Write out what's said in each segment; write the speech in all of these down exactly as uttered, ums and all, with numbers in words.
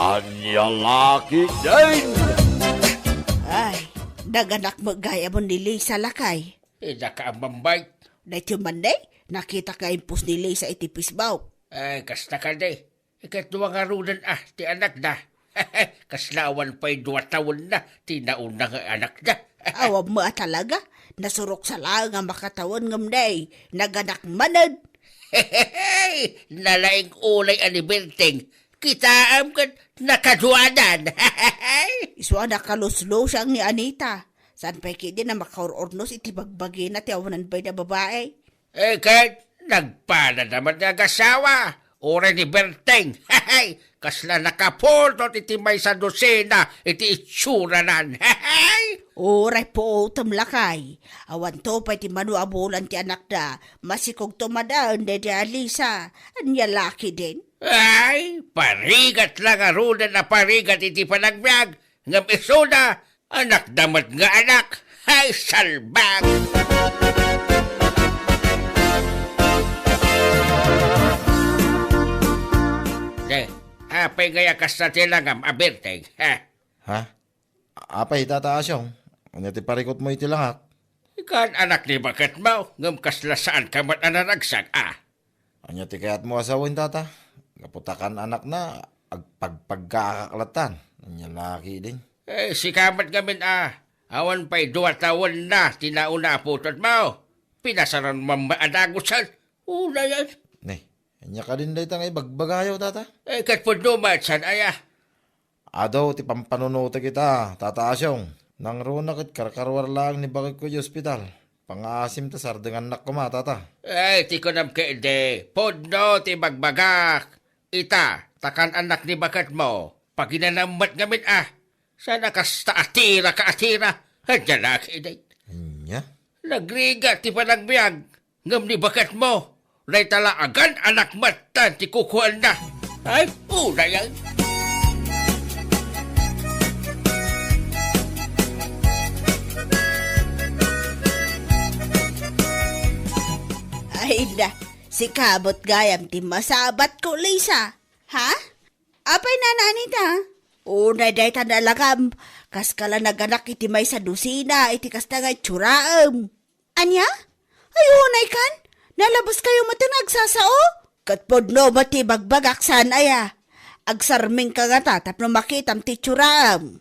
Ania la ketdin? Ay, naganak met gayam ni Lisa, lakay. Ida ka a mambay. Daytoy man, day, nakita ka impos ni Lisa iti Facebook. Ay, kasta kadi. Ikadua ngaruden a ti anakda. Kasla awan pay dua tawenna ti nauna nga anakda. Awan met a talaga. Nasurok sa laeng a makatawen ngem, day, naganak manen. Nalaing unay a ni Berteng. Kitaem ket nakaduanan. Isu a nakaluslusiang ni Anita. Saan pay ketdin a makaur-urnos iti bagbagina ti awanan pay a babai? Eh, ket nagpalada met nga agasawa, uray ni Berteng. Kasla nakapultot iti maysa dosina iti itsuranan. Uray puotem, lakay. Awanto pay ti mano a bulan ti anakda, masikogto manen daydi a Lisa. Ania la ketdin? Ay, parigat la ngaruden a parigat iti panagbiag, ngem isuda, anakda met nga anak. Ay, salbag! Ne, apay ngay a kasta ti langam a Berteng, ha? Ha? Apay, Tata Asyong, ania ti parikutmo iti langak? Ikan anak ni baketmo, ngem kasla saanka met a naragsak, a? Ania ti kayatmo a sawen, Tata? Gapu ta kan anakna, agpagpagkaakak lattan. Ania la ketdin? Eh, sika met ngamin a, awan pay dua tawenna ti nauna a putotmo. Pinasaran man a dagusen. Unayen. Ne, ania kadin dayta nga ibagbagayo, Tata? Eh, ket pudno met saan aya? Adu ti pampanunotek ita, Tata Asyong. Nangruna ket karkaruar laeng ni baketko iti ospital. Pangaasim ta sardengannak koma, Tata. Ay, ti kunam ketdi, pudno ti bagbagak. Ita, ta kan annak ni baketmo, paginanam met ngamin a. Saan a kasta a tira ka a tira, ania la ketdi? Ania? Nagrigat ti panagbiag. Ngem ni baketmo, dayta la agan-anak met ti kukuaenna. Ay, unayen. Ay, na, sika met gayam ti masabatko, Lisa. Ha? Apay, Nana Anita? Unay dayta a langam, kaska la naganak iti maysa dosina iti kasta nga itsuraem. Ania? Ay, unay kan? Nalabaskayo met nga agsasao? Ket pudno met ti ibagbagak, saan aya? Agsarmingka ngata tapno makitam ti itsuraem.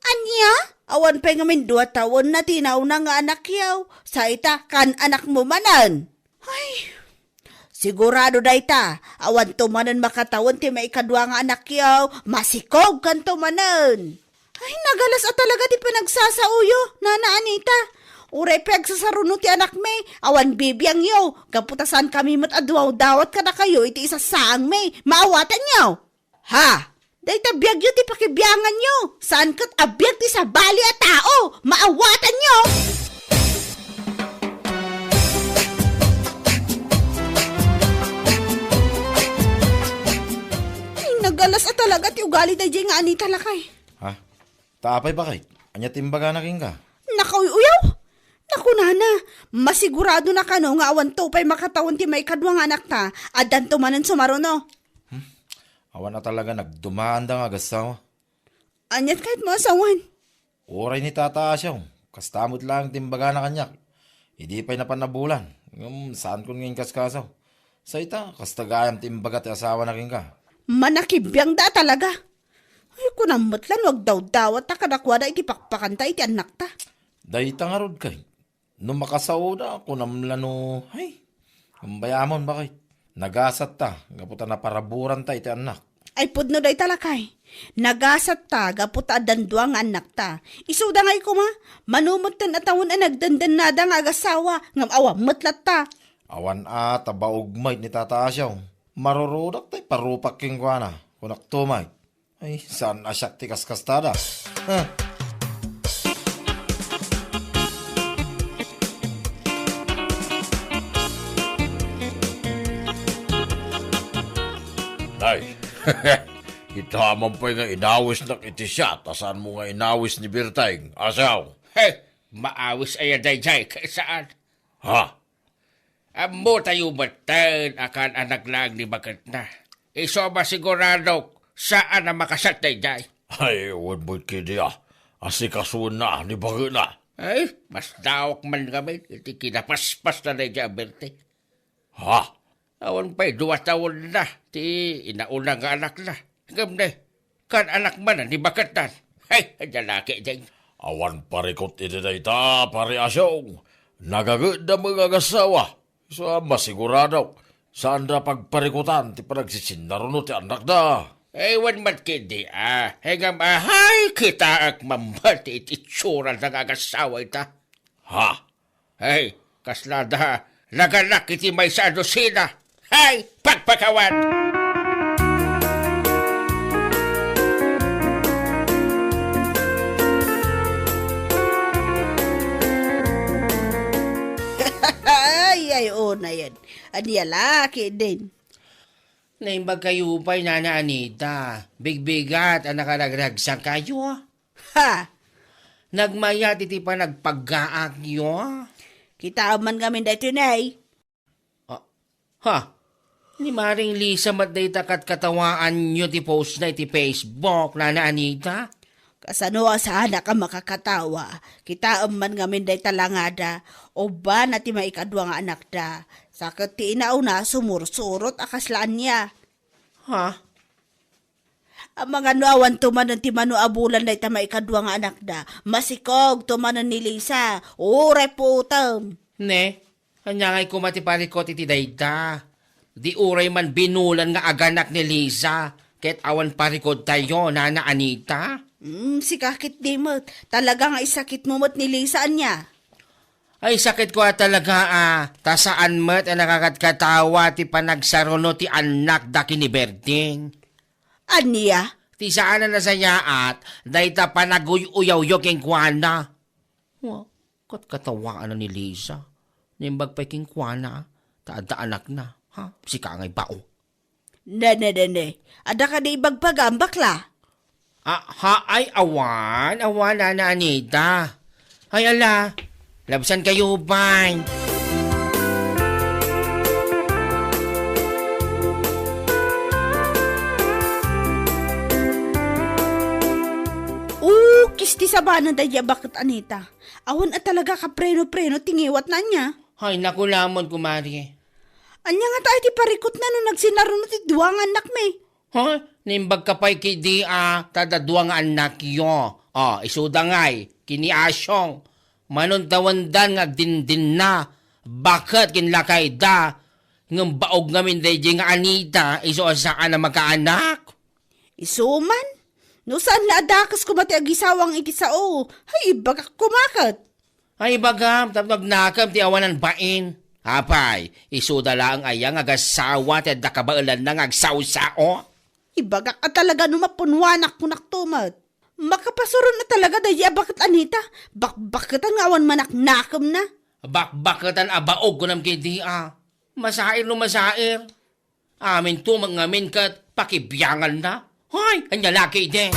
Ania? Awan pay ngamin dua tawenna ti nauna nga anakyo. Sa ita, kan-anakmo manen. Ay, sigurado dayta, awanto manen makatawen ti maikadua nga anakyo, masikogkanto manen. Ay, nagalas a talaga ti panagsasaoyo, Nana Anita. Uray pay agsasaruno ti anakmi, awan bibiangyo, gapu ta saankami met a dumawdawat kadakayo iti isassaangmi, maawatanyo. Ha? Dayta biagyo ti pakibianganyo, saan ket a biag ti sabali a tao, maawatanyo. Ay, nagalas a talaga ti ugali daydiay nga Anita, lakay. Ha? Ta apay, baket? Ania ti imbagana kenka? Nakauy-uyaw! Nakunana, masigurado na kano nga awanto pay makatawen ti maikadua nga anakta, addanto manen sumaruno. Hmm? Awan a talaga nagdumaanda nga agassawa. Aniat kayatmo a sawen? Uray ni Tata Asyong, kasta met laeng ti imbagana kaniak. Idi pay napan a bulan, ngem saankon nga inkaskaso. Sa ita, kasta gayam ti imbaga ti asawana kenka. Manakibiangda a talaga. Ay, kunam met la no agdawdawat ta kadakuada iti pakpakanta iti annakta. Dayta ngarud kay, no makasaoda, kunam la no, ay, umbayamon, baket. Nagasatta, gapu ta naparaburanta iti annak. Ay, pudno dayta, lakay. Nagasatta, gapu ta addan dua nga annakta. Isuda ngay koma, mano metten a tawen a nagdendennada nga agasawa, ngem awan met latta. Awan a, ta baog met ni Tata Asyong. Marurudak tay parupak kenkuana, kunak to met. Ay, saan a siak ti kaskastada? Huh? Nay, kita man pay nga inawisnak iti siat a saanmo nga inawis ni Berteng. Asaw? He, maawis aya daydiay ket saan? Ha? Ammotayo metten a kan-anak laeng ni baketna. Isu a masiguradok, Saan a makasat daydiay. Ay, wen met ketdi a, asikasuenna ni baketna. Ay, masdaawak man ngamin iti kinapaspasna daydiay a birthday. Ha? Awan pay dua tawenna ti inauna nga anakna. Ngem ne, kaan-anak manen ni baketnan. Hay, ania la ketdin. Awan parikut iti dayta, Pari Asiong. Nagagedda met nga agassawa. Isu a masigurado, saanda pagparikutan ti panagsisinnarno ti annakda. Ay, wen met ketdi a. Hay ngem, ahay, kitaek man met ti itsurada nga agassawa ita. Ha? Ay, kasla da naganak iti maysa a dosina. Hay, pakpakawan! Ay, ay, unayen. Ania la ketdin. Naimbag kayo pay, Nana Anita. Bigbigat a nakaragragsak kayo. Ha! Nagmayat iti panagpaggaakyo. Kitaem man ngamin daytoy, ne. Ah, ha? Ni Maring Lisa met dayta katkatawaanyo ti postna iti Facebook, Nana Anita? Kasano a saanak a makakatawa? Kitaem man ngamin dayta langada. Ubbana ti maikadua nga anakda. Sa ket ti inauna, sumursurot a kasla ania. Ha? Amangan no awanto manen ti mano a bulan dayta maikadua nga anakda, masikogto manen ni Lisa, uray puotem. Ne, ania ngay koma ti parikut iti dayta? Di uray man binulan nga aganak ni Lisa, ket awan parikodtayo, Nana Anita? Mm, sika ketdi met, talaga nga isakitmo met ni Lisa, ania? Ay, sakitko a talaga a, ta saan met a nakakatkatawa ti panagsaruno ti annakda ken ni Berding. Ania? Ti saan a nasayaat, dayta panaguy-uyawyo kenkuana. Wa, katkatawaanna ni Lisa. Naimbag pay kenkuana, ta adda anakna. Ha? Sika ngay bao. Ne, ne, ne, ne. Adda kadi ibagbagam, bakla? Ah, ha, ay, awan, awan, Nana Anita. Ay, ala, labsan kayo, bay. Ukis ti sabanan daydi a baket, Anita. Awan a talaga kapreno-preno ti ngiwatna, ania? Ay, naku laeng, kumare. Ania ngata ti parikutna no nagsinaruno ti dua nga annakmi? Ha? Naimbagka pay ketdi a, ta adda dua nga annakyo. O, isuda ngay, ken ni Asiong. Manuntawendan nga agdindinna, baket ken lakayda. Ngem baog ngamin daydi nga Anita, isu a saan a makaanak. Isu man? No saan la a dakes koma ti agisawang iti sao, ay, ibagak koma ket. Ay, ibagam, tapno agnakem ti awanan bain. Apay, isuda laeng aya nga agassawa ti adda kabaelanna nga agsao-sao? Ibagak a talaga no mapunwanak, kunakto met. Makapasuron a talaga daydi a baket, Anita. Bakbaketan nga awan manaknakemna. Bakbaketan a baog, kunam ketdi a. Masair no masair. Aminto met ngamin ket pakibianganna. Hay, ania la ketdi?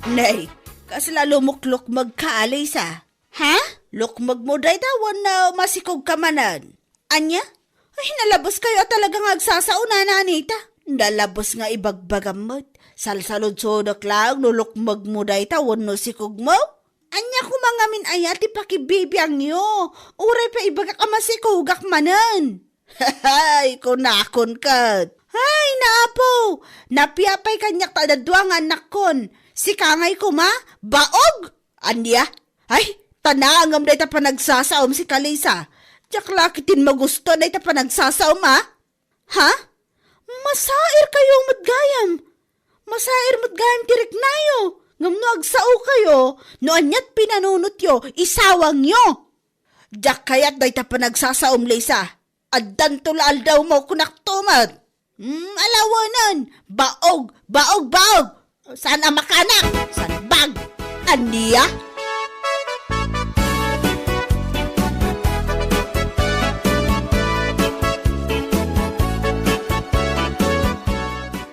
Nay, kasla lumuklukmegka, Alisa. Ha? Lukmegmo dayta wenno masikogka manen? Ania? Ay, nalabeskayo a talaga nga agsasao, Nana Anita. Nalabes nga ibagbagam met. Salsaludsodek laeng no lukmegmo dayta wenno sikogmo? Ania koma ngamin aya ti pakibibiangyo? Uray pay ibagak a masikogak manen. Hay, kunakon ket. Hay, naapo! Napiapay kaniak ta adda dua nga annakkon. Sika ngay koma, baog! Ania? Ay, ta naangem dayta panagsasaom, sika Lisa. Diak la ketdin magusto dayta panagsasaom, a? Ha? Masairkayo met gayam. Masair met gayam ti riknayo. Ngem no agsaokayo, no aniat pinanunotyo, isawangyo. Diak kayat dayta panagsasaom, Lisa. Addanto la aldawmo, kunakto met. Mm, alawanan! Baog! Baog! Baog! Saan a makaanak? Salbag! Ania?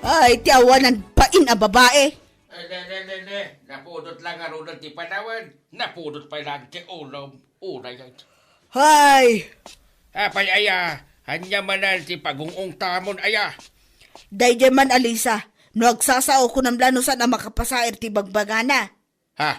Ay, ti awanan bain a babae! Ne, ne, ne, ne. Napudot lang ngaruden ti panawen. Napudot pay lang ti ulom. Unay. Hay! Apay aya, ania manen ti pagung-ungtamon aya? Daydiay man a Lisa, no agsasao, kunam la no saan a makapasair ti bagbagana. Ha?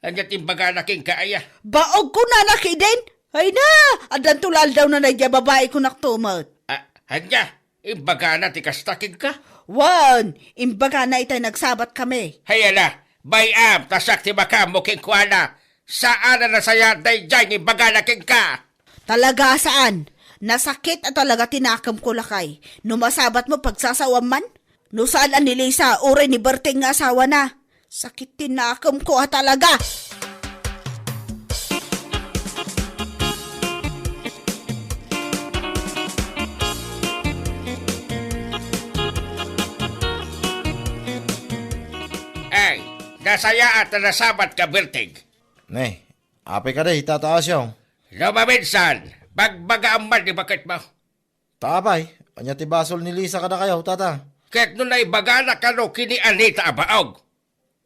Ania ti imbagana kenka aya? Baog kunana kidin? Ay na, addanto la aldawna daydiay babai kunak tumet. Ah, ania? Imbagana ti kasta kenka? Wen, imbagana itay nagsabat kami. Hay ala, bay-am, ta siak ti makaammo kenkuana. Saan a nasayaat daydiay nga imbagana kenka. Talaga a saan. Nasakit a talaga ti nakemko, lakay. No masabatmo, pagsasaoam man. No saan a ni Lisa, uray ni Berting nga asawana. Sakit ti nakemko a talaga. Ay, nasayaat a nasabatka, Berting. Ne, apay kadi, Tata Asyong? No maminsan, bagbagaam man ni baketmo. Ta apay, ania ti basol ni Lisa kadakayo, Tata? Ket no naibagana kano ken ni Anita a baog,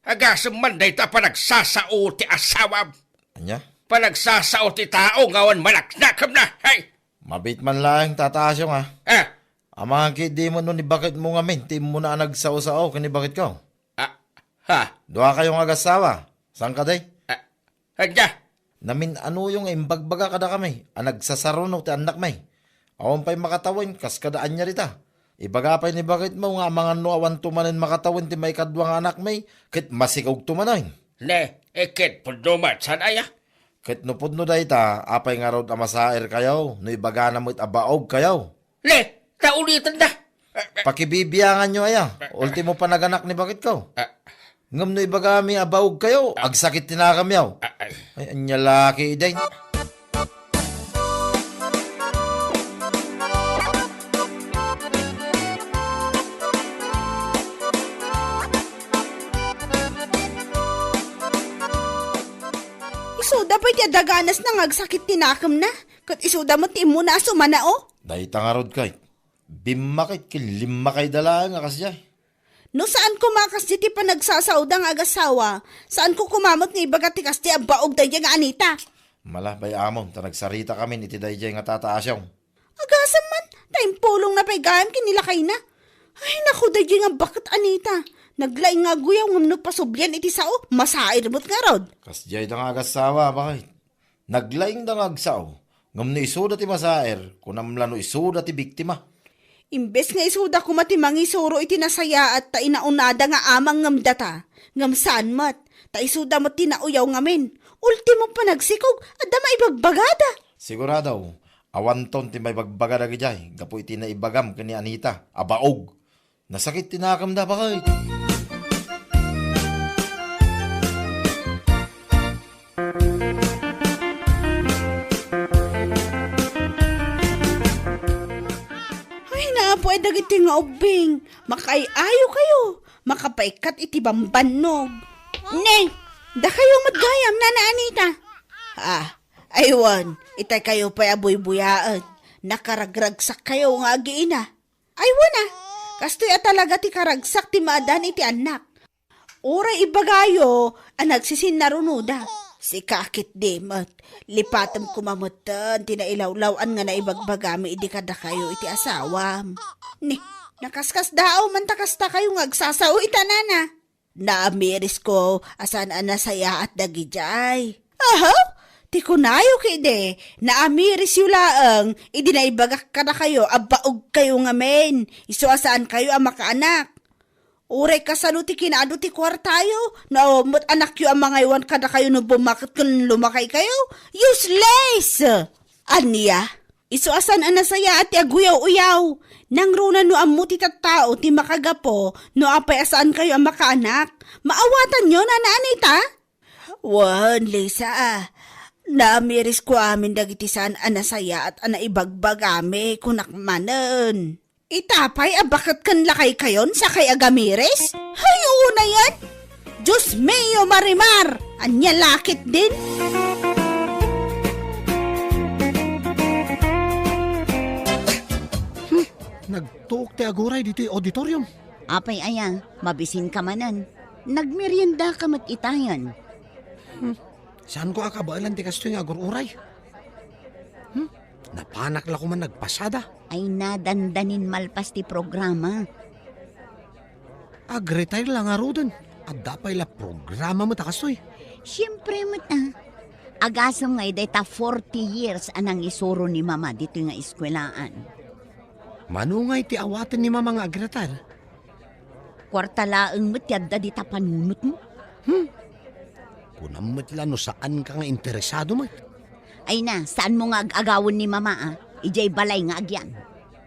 agasem man dayta a panagsasao ti asawam. Ania? Panagsasao ti tao nga awan manaknakemna. Hay! Mabiit man laeng, Tata Asyong, a. Ah! Amangan ketdi met no ni baketmo ngamin ti immuna a nagsao-sao ken ni baketko. Ah, ha? Duakayo nga agassawa. Saan kadi? Ah, ania? Namin-anoyo nga imbagbaga kadakami a nagsasaruno ti annakmi. Awan pay makatawen kas kada ania dita. Ibaga pay ni baketmo nga amangan no awanto manen makatawen ti maikadua nga anakmi, ket masikogto manen. Ne, iket pudno met, saan aya? Ket no pudno dayta, apay ngarud a masairkayo no ibagana met a baogkayo? Ne, ta ulitenda. Pakibibianganyo aya. Ultimo panaganak ni baketko. Ah. Ngem no ibagami a baogkayo, ah, agsakit ti nakamyo. Ah, ay. Ay, ania la ketdin. Isuda pay ti adaganasna nga agsakit ti nakemna, ket isuda met ti immuna a sumanao. Dayta ngarud kay, bimmakit ken limmakayda laeng a kasdiay. No saan koma a kasdiay ti panagsasaoda nga agassawa, saanko koma met nga ibaga ti kasdiay a baog daydiay nga Anita. Malabay amon ta nagsarita kamin iti daydiay nga Tata Asyong. Agasem man, ta impulongna pay gayam ken ni lakayna. Ay, naku, daydiay nga baket Anita. Naglaing nga aguyaw ngem no pasublian iti sao, masair met ngarud. Kasdiayda nga agassawa, bakit? Naglaingda nga agsao, ngem no isuda ti masair, kunam la no isuda ti biktima. Imbes nga isuda koma ti mangisuro iti nasayaat ta inaunada nga amang ngem data, ngem saan met, ta isuda met ti nauyaw ngamin. Ultimo panagsikog, adda maibagbagada. Sigurado, awanton ti maibagbagada idiay gapu iti naibagam ken ni Anita a baog. Nasakit ti nakemda, bakit? Ay, naapo ay dagiti nga ubbing. Makaay-ayo kayo. Makapaikkat iti bambannog. Ne, dakayo met gayam, Nana Anita. Ah, aywan, itay kayo pay a buybuyaet. Nakaragragsak kayo nga agiina. Aywan a, kastoy a talaga ti karagsak ti maadan iti annak. Uray ibagayo a nagsisinnarunoda. Sika ketdi met, lipatem koma metten ti nailawlaw-an nga naibagbagami idi kadakayo iti asawam. Ni, nakaskasdaaw man ta kasta kayo nga agsasao ita, Nana. Naamirisko a saan a nasayaat dagidiay. Aha? Ti kunayo ketdi, naamirisyo laeng idi naibagak kadakayo a baogkayo ngamin, isu a saankayo a makaanak. Uray kasano ti kinaadu ti kuartayo, no awan met anakyo a mangaywan kadakayo no bummaket ken lumakaykayo? Useless! Ania? Isu a saan a nasayaat ti aguyaw-uyaw. Nangruna no ammo ti tattao ti makagapu no apay a saankayo a makaanak. Maawatanyo, Nana Anita? Wen, Lisa, a. Naamirisko amin dagiti saan a nasayaat a naibagbagami, kunak manen. Ita pay a baket ken lakaykayon sakay agamiris? Hay, unayen! Dios mio, Marimar! Ania la ketdin? Hmm, nagtuok ti aguray ditoy auditorium. Apay aya, mabisinka manen. Nagmeriendaka met itayan. Hmm. Saanko a kabaelan ti kastoy nga agur-uray? Hmm? Napanak la koma nagpasada. Ay, nadandanin malpas ti programa. Ag-retire la ngaruden. Adda pay la programa met a kastoy. Siempre met, ah. Agasem nga dayta forty years a nangisuro ni Mama ditoy nga eskuelaan. Mano ngay ti awaten ni Mama nga ag-retire? Kuarta laeng met ti adda dita panunotmo. Hmm. Kunam met la no saanka nga interesado met. Ay na, saanmo nga ag-agawen ni Mama, ah? Idiay balay nga agyan.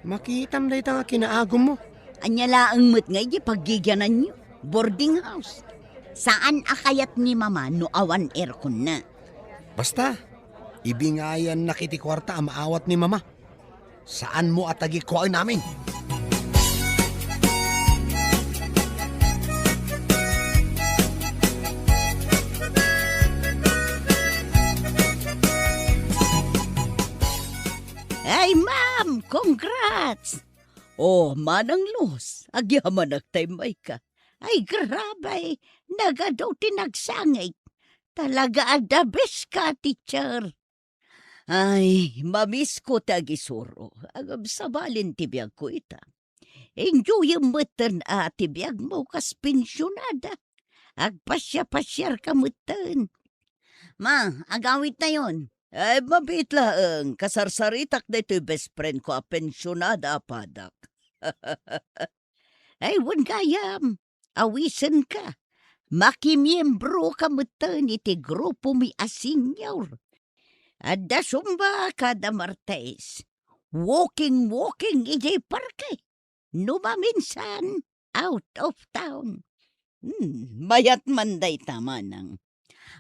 Makitam dayta nga kinaagummo. Ania laeng met nga idiay paggigiananyo? Boarding house. Saan a kayat ni Mama no awan airconna? Basta, ibingayannak iti kuarta a maawat ni Mama. Saanmo a tagikuaen amin? Ay, ma'am! Congrats! Oh, Manang Luz, agyamanak ta immayka. Ay, grabe! Nagadu ti nagsangit. Talaga a the best ka, teacher. Ay, mamisko ti agisuro. Agabsabalin ti biagko ita. Enjoyem metten a ti biagmo kas pensionada. Agpasiapasiarka metten. Ma, agawidtayon. Ay, mabiit laeng. Kasarsaritak daytoy best friend ko a pensionada a padak. Ay, wen gayam. Awisenka. Makimiembroka metten iti grupomi a senior. Adda Zumba kada Martes. Walking, walking idiay parke. No maminsan, out of town. Hmm, mayat man dayta, Manang.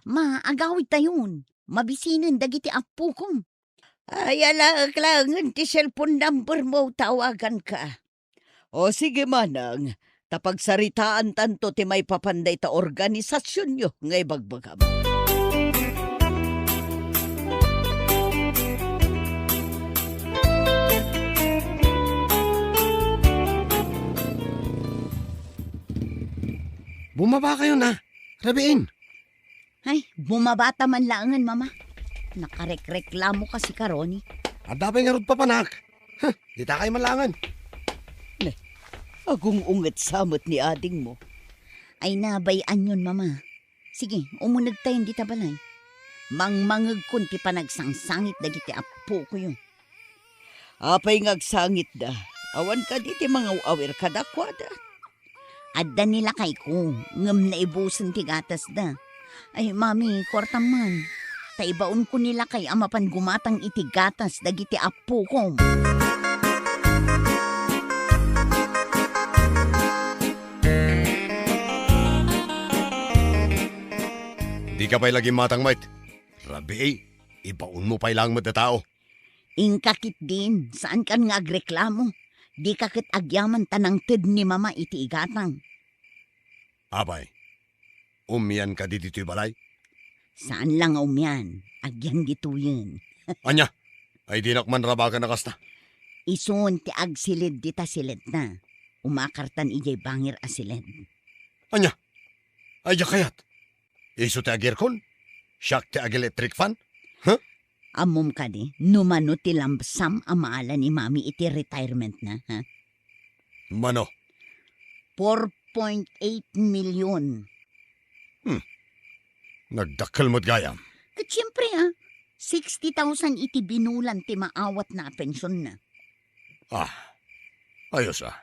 Ma, agawidtayon. Mabisinen dagiti appokom. Ay, alaek laengen ti cellphone number mo, tawaganka. O sige, Manang, ta pagsaritaantanto ti maipapan dayta organisasionyo nga ibagbagam. Bumaba kayo na, Rabiin. Ay, bumabata man laengen, Mama. Nakarekreklamo kasi karoni. Adda pay ngarud papanak. Huh, ditakay man laengen. Ne, agung-unget sa met ni adingmo. Ay, nabay-anyon, Mama. Sige, umunegtayon dita balay. Mangmangegkon ti panagsangsangit dagiti appokoyo. Apay nga agsangitda? Awan kadi ti mangaw-awir kadakuada? Adda ni lakayko, ngem naibusen ti gatasda. Ay, Mami, kuartam man. Ta ibaonko ni lakay a mapan gumatang iti gatas dagiti appokom. Dika pay la gimmatang met. Rabii, ibaonmo pay laeng met a tao. Inka ketdin, saankan nga agreklamo. Dika ket agyaman ta nangted ni Mama iti igatang. Apay, umian kadi ditoy balay? Saan la nga umian, agyan ditoyen. Ania? Ay dinak man rabagan a kasta. Isun ti agsiled dita siledna. Umakartan idiay bangir a siled. Ania? Ay, diak kayat. Isu ti agirkon? Siak ti ag-electric fan? Huh? Ammom kadi, no mano ti lump sum a maala ni Mami iti retirement na, ha? Mano? Four point eight million. Hmm. Nagdakkel met gayam. Ket siempre, ah, sixty thousand iti binulan ti maawatna a pensionna. Ah, ayos, ah.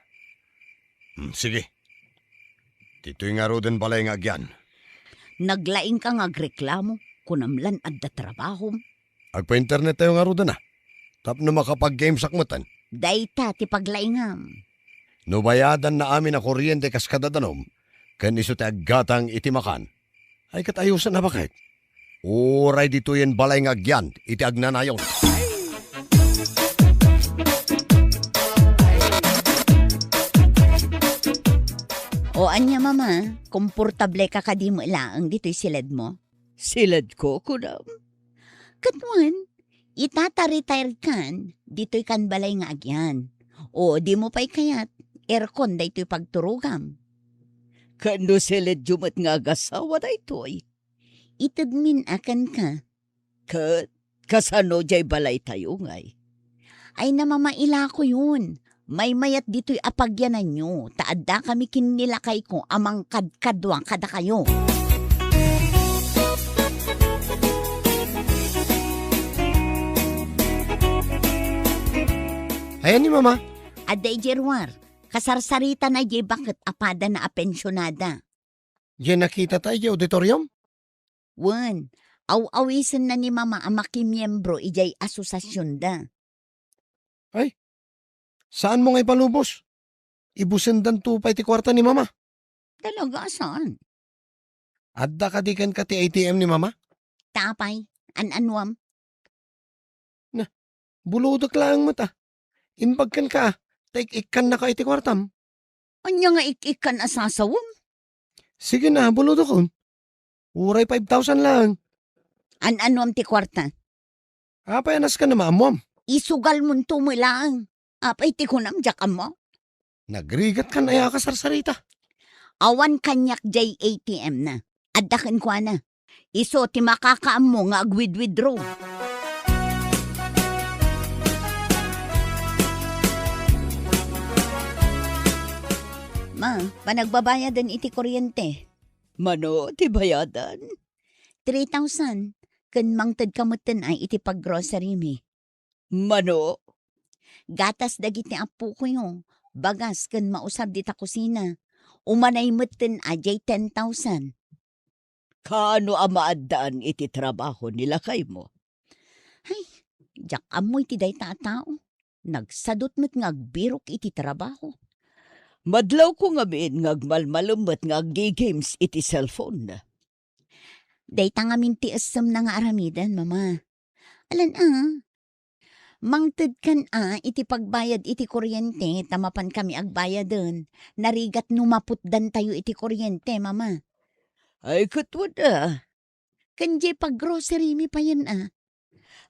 Hmm, sige. Ditoy ngaruden balay nga agyan. Naglaingka nga agreklamo, kunam lan adda trabahom. Agpa-internet tayo ngaruden, ah. Tapno makapag-gamesak metten. Dayta ti paglaingam. No bayadanna amin a kuryente kas kadadanom, ken isu ti aggatang iti makan, ay ket ayosen a baket. Uray ditoyen balay nga agyan iti agnanayon. O ania, Mama, komportable ka kadi met laeng ditoy siledmo? Siledko, kunam? Ket wen, ita ta retired kan, ditoy kan balay nga agyan. O dimo pay kayat, aircon daytoy pagturogam. Ken no siledyo met nga agasawa daytoy. Itedmin a kenka. Ket kasano diay balaytayo ngay? Ay, namamailakoyon. Maymayat ditoy a pagyananyo, ta adda kami ken ni lakayko a mangkadkadua kadakayo. Ayan ni Mama. Adda idiay ruar, kasarsaritana idiay baket a padana a pensionada. Diay nakitata idiay auditorium? Wen, aw-awisenna ni Mama a makimiembro idiay asosasionda. Ay, saanmo nga ipalubos? Ibusendanto pay ti kuarta ni Mama. Talaga, saan? Adda kadi kenka ti A T M ni Mama? Ta apay, an-anuam? Na, bulodek laeng met a. Imbag kenka a, ta ik-ikkannaka iti kuartam. Ania nga ik-ikkan a sasawem? Sige na, bulodekon. Uray five thousand laeng. An-anuam ti kuarta? Apay a nasken a maammuam? Isugalmonto met laeng. Apay ti kunam, diak ammo? Nagrigat kan aya a kasarsarita? Awan kaniak diay A T M na. Adda kenkuana. Isu ti makakaammo nga agwidwidro. Ma, panagbabayaden iti kuryente. Mano ti bayadan? Three thousand. Ken mangtedka metten a iti paggrocery mi. Mano? Gatas dagiti appokoyo, bagas ken mausar dita kusina. Umanay metten a diay ten thousand. Kaano a maaddaan iti trabaho ni lakaymo? Ay, diak ammo iti dayta a tao. Nagsadut met nga agbirok iti trabaho. Madlawko ngamin nga agmalmalem met nga aggi-games iti cellphone. Dayta ngamin ti essemna nga aramiden, Mama. Alan a, mangtedkan a iti pagbayad iti kuryente ta mapan kami agbayaden. Narigat no maputdantayo iti kuryente, Mama. Ay, ket wen a. Ken diay paggrocery mi payen a.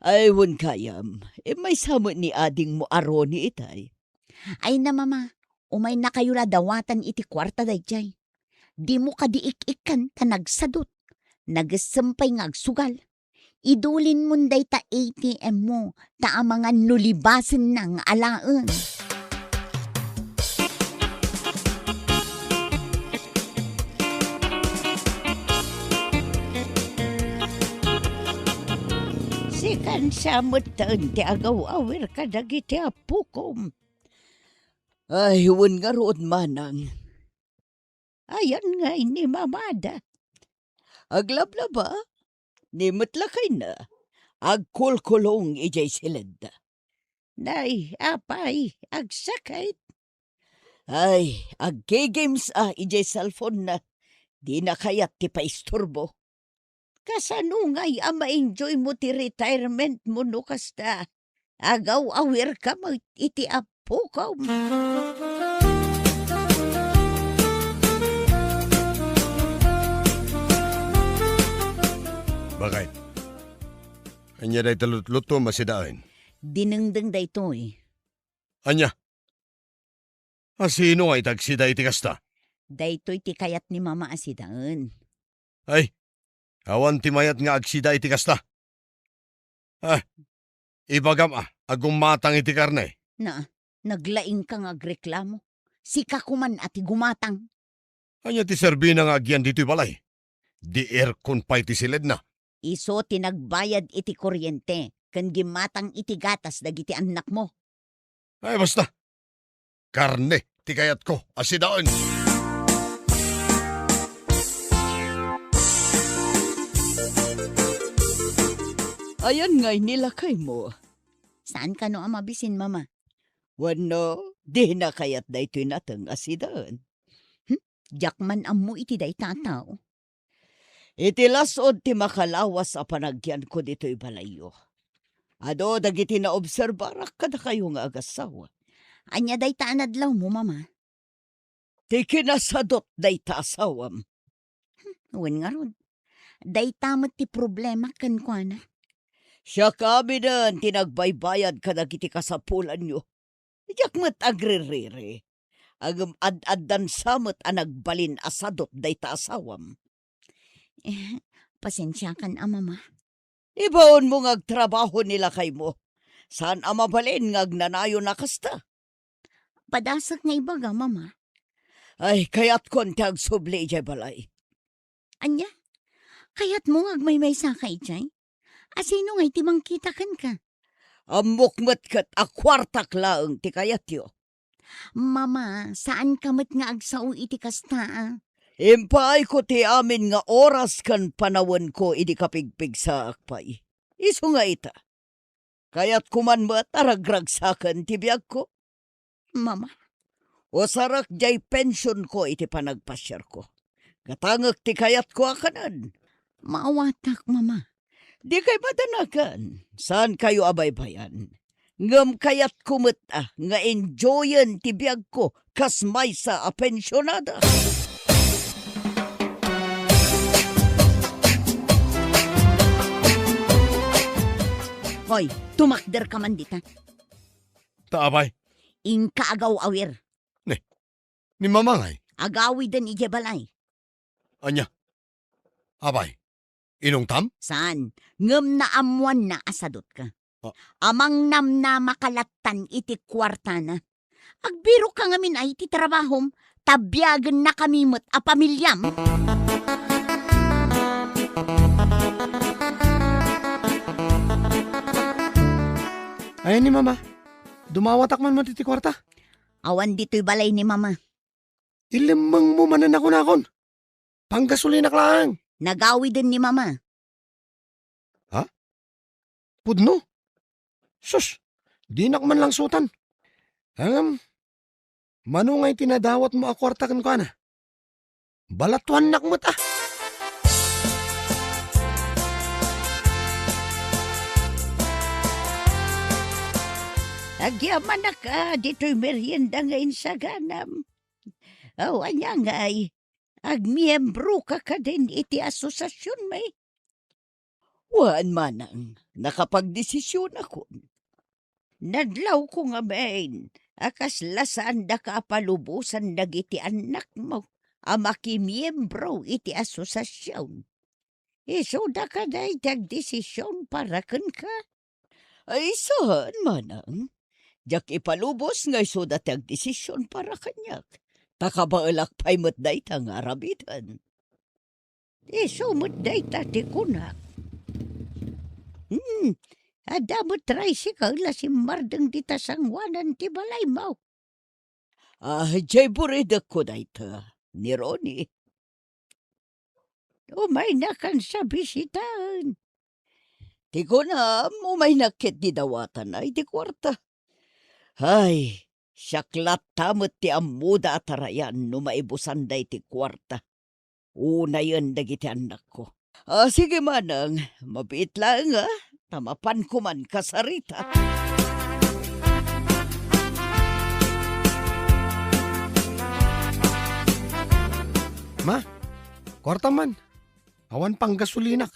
Ay, wen gayam, immaysa met ni adingmo a Ronnie itay. Ay na, Mama, umaynakayo la dawatan iti kuarta daydiay. Dimo kadi ik-ikkan ta nagsadut. Nagessem pay nga agsugal. Idulinmon dayta A T M mo, ta amangan no libasenna nga alaen. Sikan sa metten ti agaw-awir kadagiti appokom. Ay, wen ngarud, manang. Ayan ngay ni mamada. Aglablaba, ni met lakayna, agkulkulong idiay siledda. Nay, apay, agsakit. Ay, aggi-games a idiay cellphone na. Dina kayat ti paisturbo. Kasano ngay a ma-enjoy mo ti retirement mo no kasta? Agaw-awir ka met iti appokom. Bakit? Ania dayta lutlutom a sidaen? Dinengdeng daytoy. Ania? A sino nga iti agsida iti kasta? Daytoy ti kayat ni Mama a sidaen. Ay, awan ti mayat nga agsida iti kasta. Ah, ibagam a, a gumatang iti karne. Na, naglaingka nga agreklamo. Sika koman a ti gumatang. Ania ti serbina nga agyan ditoy balay? Di aircon pay ti siledna. Isu ti nagbayad iti kuryente ken gimmatang iti gatas dagiti annakmo. Ay, basta. Karne ti kayatko a sidaen. Ayan ngay ni lakaymo. Saan kano a mabisin, Mama? Wenno, dina kayat daytoy nateng a sidaen? Hmm? Diak man ammo iti dayta a tao. Iti las-ud ti makalawas a panagyanko ditoy balayyo. Adu dagiti naobserbarak kadakayo nga agassawa. Ania dayta a nadlawmo, Mama? Ti kinasadut dayta asawam. Hmm, wen ngarud. Dayta met ti problema kenkuana. Siak aminen ti nagbaybayad kadagiti kasapulanyo. Diak met agririri. Ngem ad-addan sa met a nagbalin a sadot dayta asawam. Eh, pasensiakan a, Mama. Ibaonmo nga agtrabaho ni lakaymo. Saan a mabalin nga agnanayon a kasta. Padasek nga ibaga, Mama. Ay, kayatkon ti agsubli idiay balay. Ania? Kayatmo nga agmaymaysaka idiay? A sino ngay ti mangkita kenka? Ammok met ket a kuartak laeng ti kayatyo. Mama, saanka met nga agsao iti kasta, a? Impaayko ti amin nga oras ken panawenko idi kapigpigsaak pay. Isu nga ita, kayatko man met a ragragsaken ti biagko. Mama. Usarek diay pensionko iti panagpasiarko. Gatangek ti kayatko a kanen. Maawatak, Mama. Dikay madanagan. Saankayo a baybayan. Ngem kayatko met a nga enjoyen ti biagko kas maysa a pensionada. Hoy, tumakderka man dita. Ta apay? Inka agaw-awir. Ne, ni Mama ngay? Agawiden idiay balay. Ania? Apay, inungtam? Saan, ngem naammoanna a sadotka. Ah. Amangnamnamaka lattan iti kuartana. Agbirokka ngamin a iti trabahom, ta biagennakami met a pamiliam. Ay ni Mama, dumawatak man met iti kuarta. Awan ditoy balay ni Mama. Ilemmengmo manen a kunakon. Panggasolinak laeng. Nagawiden ni Mama. Ha? Pudno? Sus, dinak man langsutan. Ngem, mano nga iti nadawatmo a kuarta kenkuana? Balatuannak met a. Agyamanak a ditoy merienda nga insaganam. Aw, ania ngay? Agmiembroka kadin iti asosiasionmi? Wen, manang, nakapagdesisionakon. Nadlawko ngamin a kasla saandaka a palubosan dagiti annakmo a makimiembro iti asosiasion. Isuda kadi ti agdesision para kenka? Ay, saan, manang. Diak ipalubos nga isuda ti agdesision para kaniak. Ta kabaelak pay met dayta nga aramiden. Isu met dayta ti kunak. Hmm, adda met tricycle a simmardeng dita sangoanan ti balaymo. Ah, diay buridekko dayta, ni Ronnie. Umaynakansa bisitaen. Ti kunam, umaynak ketdi dawatana iti kuarta. Ay, siak latta met ti ammoda a tarayan no maibusanda iti kuarta. Unayen dagiti annakko. Ah, sige, manang, mabiit laeng, a, ta mapanko man kasarita. Ma, kuarta man. Awan panggasolinak.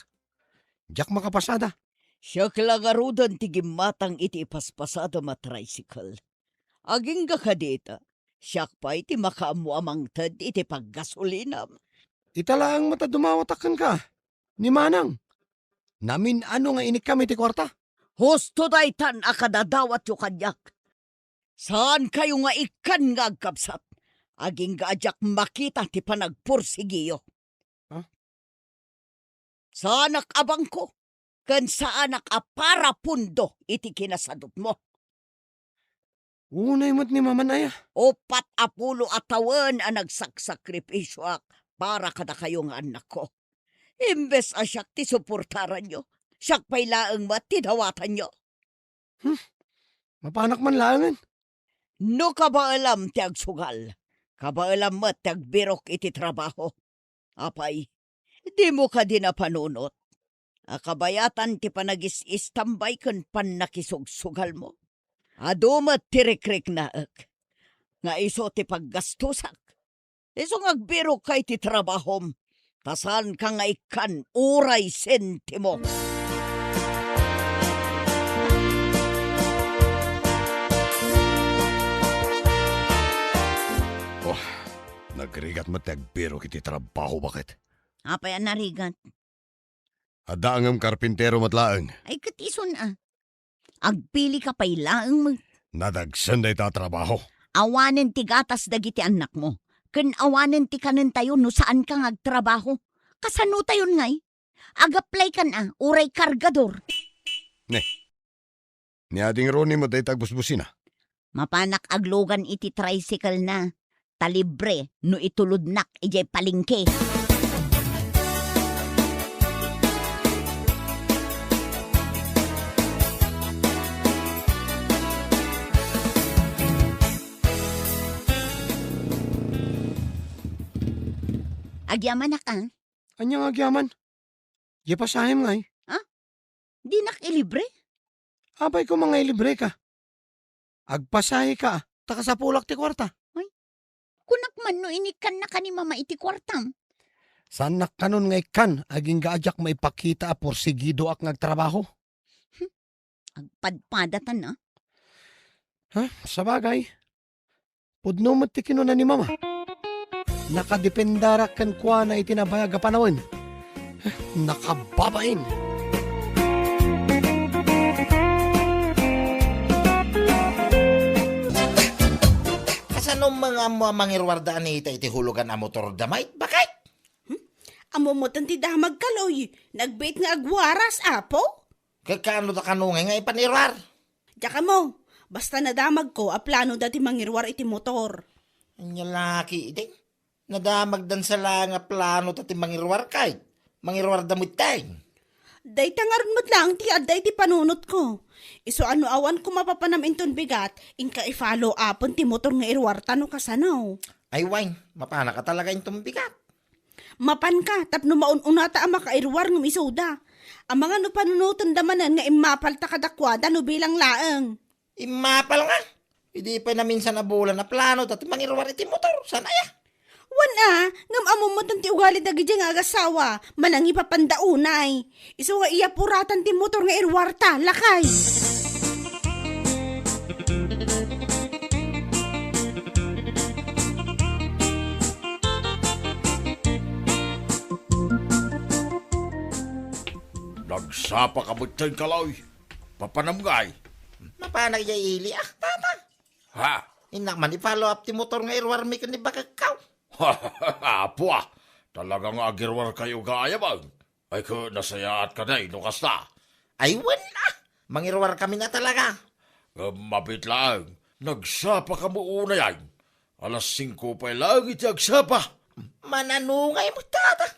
Diak makapasada. Siak la ngaruden ti gimmatang iti ipaspasadam a tricycle. Agingga kadi ta, siak pay ti makaammo a mangted iti paggasolinam. Ita laeng met a dumawatak kenka, ni manang. Namin-ano nga inikkam iti kuarta? Husto daytan a kadadawatyo kaniak. Saankayo nga ikkan nga agkabsat. Agingga a diak makita ti panagpursigiyo. Ha? Saanak a bangko, ken saanak a parapundo iti kinasadutmo. Unay met ni Maman aya. Uppat a pulo a tawen a nagsaksakripisioak para kadakayo nga annakko. Imbes a siak ti suportaranyo, siak pay laeng met ti dawatanyo. Hmm, mapanak man laengen. No kabaelam ti agsugal, kabaelam met ti agbirok iti trabaho. Apay, dimo kadi napanunot a kabayatan ti panagis-istambay ken pannakisugsugalmo? Adu met ti rikriknaek nga isu ti paggastosak. Isu nga agbirokka iti trabahom, ta saanka nga ikkan uray sentimo. Agrigat met ti agbirok iti trabaho, baket. Apay a narigat? Adda ngem karpintero met laeng. Ay, ket isun a. Agpili ka pay laeng met. Nadagsen dayta a trabaho. Awanen ti gatas dagiti annakmo. Ken awanen ti kanentayo no saanka nga agtrabaho. Kasanotayon ngay? Ag-apply kan a, uray kargador. Ne. Ni Ading Ronnie met dayta agbusbusina. Mapanak aglugan iti tricycle na. Ta libre no itulodnak idiay palengke. Agyamanak a. Ania nga agyaman? Diay pasahem ngay? Ha? Dinak ilibre? Apay koma nga ilibreka? Agpasaheka, ta kasapulak ti kuarta. Ay, kunak man no inikkannaka ni Mama iti kuartam. Saannak kanon nga ikkan, agingga a diak maipakita a porsigidoak nga agtrabaho. Hmm, agpadpadatan a. Ha? Sabagay, pudno met ti kinuna ni Mama. Nakadependarak kenkuana iti nabayag a panawen. Nakababain. Kasano nga ammo a mangiruar da Anita iti hulugan a motor da, Mike? Bakit? Hmm? Ammo met ti damag, Kaloy. Nagbiit nga agwaras, apo? Kakano da kano ngay nga ipaniruar? Diak ammo, basta nadamagko a plano da ti mangiruar iti motor. Anya laki, idi. Nadamagdan sa la nga plano ta ti mangiruar kay. Mangiruar da met tay. Dayta ngarud met laeng ti adda iti panunotko. Isu a no awan ko mapapanam inton bigat, inka i-follow upen ti motor nga iruar ta no kasano. Ay, wen, mapanaka talaga inton bigat. Mapanka tapno maun-unata a makairuar ngem isuda. Amangan no panunoten da manen nga immapalta kadakuada no bilang laeng. Immapal nga? Idi pay naminsan a bulan a plano ta ti mangiruar iti motor. Saan aya? Wen a, ngem ammo met ti ugali dagiti nga agasawa, manangipapanda unay. Isu nga iyapuratan ti motor nga iruarta, lakay. Nagsapa ka met, Kaloy. Papanam ngay? Mapanak ya ili, ah, tata. Ha? Innak man i-follow up ti motor nga iruarmi ken ni bakekko. Apo, ah. Talaga nga agiruar kayo gayam, ah. Ay, ket nasayaat ka day no kasta. Ay, wen a. Mangiruar kami na talaga. Ngem mabit laeng, nagsapa kamo unay ay. Alas singko pay laeng iti agsapa. Mananungay mo, tata.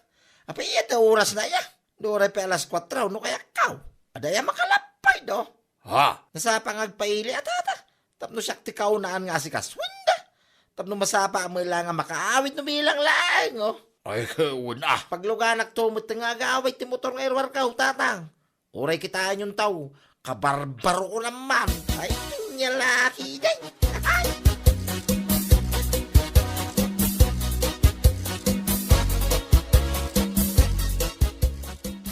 Apay, iyat oras na iya. Duray pay alas kuatro, no kayakkaw. Adaya makalapay, do. Ha? Nasapa nga agpaili a tata. Tapno siak ti kaunaan nga asikasuenda. Tapno masapa a mela nga makaawid no bilang laeng, oh. Ay, wen a. Pagluganak to met nga agawid ti motor nga iruar kaw, tatang. Uray kitaenyon taw, kabarbaro ko naman. Ay, nya laki, day. Ay.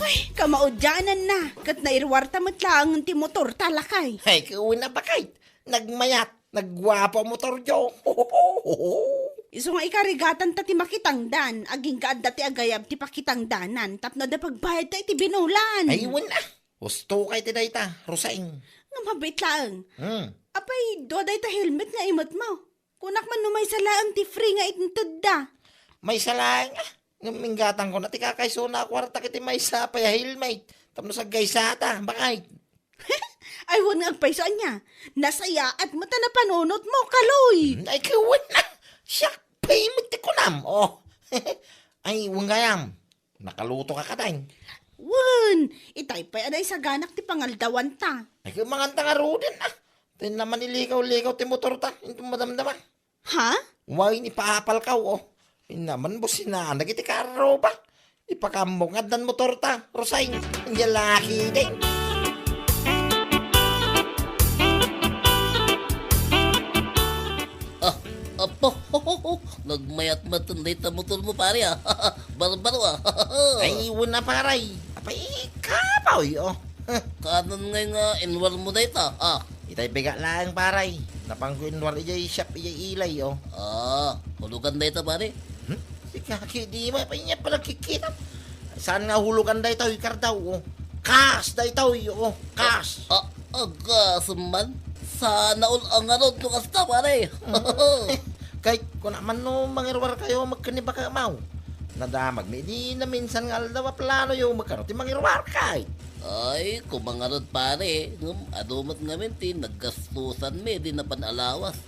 Ay, kamaudianan na. Ket nairuarta met laeng ti motor, talakay. Ay, kauna bakit? Nagmayat, nagguapo a motor, jo. Isu nga ikarigatan ta ti makitangdan, agingga adda ti agayab ti pakitangdanan, tapno adda pagbayad ta iti binulan. Ay, wen a. Husto kay ti dayta, Roseng. Nga mabit laeng. Hmm. Apay, dua dayta helmet nga imet mo. Kunak man no maysa laeng ti free nga intedda. Maysa laeng, ah. Ngem inggatangko na ti kakaysona a kuarta ket ti maysa pay a helmet. Tapno saggaysata, bakit? Ay, wen nga agpayso ania. Nasayaat met a napanunot mo, Kaloy. Hmm, ay, ket wen a. Siak pay met ti kunam. Oh. Ay, wen gayam. Nakaluto ka kadain? Wen, itay pay a naisaganak ti pangaldawanta. Ay, kumanganta nga ruden, ah. Tay naman ilikaw-likaw ti motorta, inton madamdama. Ha? Wen, ipaapalkaw, oh. Tay naman businaan dagiti karro ba? Ipakaammo nga addan motorta, Rosay. Anya laki, day. Ah, apo, nagmayat met dayta motor mo, pare, ah. Barbaro, ah. Ay, wen a, paray. Apay, kapoy, oh. Kanan ngay nga inuar mo dayta, ah. Itay bigat laeng, paray. Napanko inruar idiay shop idiay Ilay, o. Ah, hulugan dayta, pare? Hmm? Sika, ki, di mo pa niya pala kikita. Saan nga hulugan dayta, o, ikardaw, o. Kas dayta, o, kas. Ah, agasem man. Sana all a ngarud no kasta, pare. Kay, kuna man no, mangiruar kayo, magkani baka maw. Nadamag mi, di na minsan nga aldaw a plano yo, magkano ti mangiruar kay. Ay, kumangarod pare, ngem adu met ngamin ti naggastusanmi idi napan a lawas.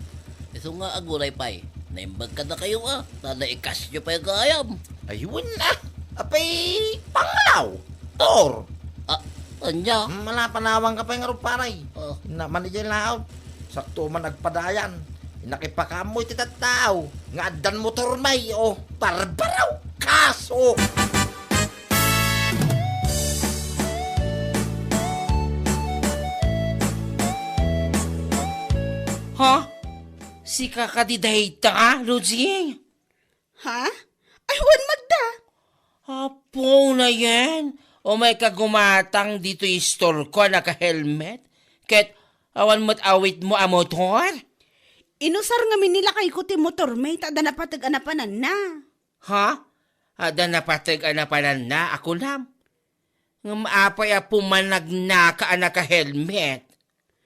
Isu nga aguray pay, naimbag kadakayo a, ta naikasyo pay gayam. Ayun na, apay pangalaw, tor. Ah, anya? Hmm, mala, panawang ka pay ngarud, paray. Oh. Naman ijay laot, sakto man agpadayan. Nakipakaammo iti tattao nga addan motor may, oh, barbaro, kaso. Ha? Sika kadi dayta, Lucy? Ha? Ay, wen, Magda. Apo na yan. Umay ka gumatang ditoy store ko a naka-helmet. Ket awan met awit mo a motor? Inusar ngamin ni lakay ko ti motor, may ta adda napateg a napananna. Ha? Adda napateg a napananna, a kunam? Ngem apay a pumanagnaka a naka-helmet?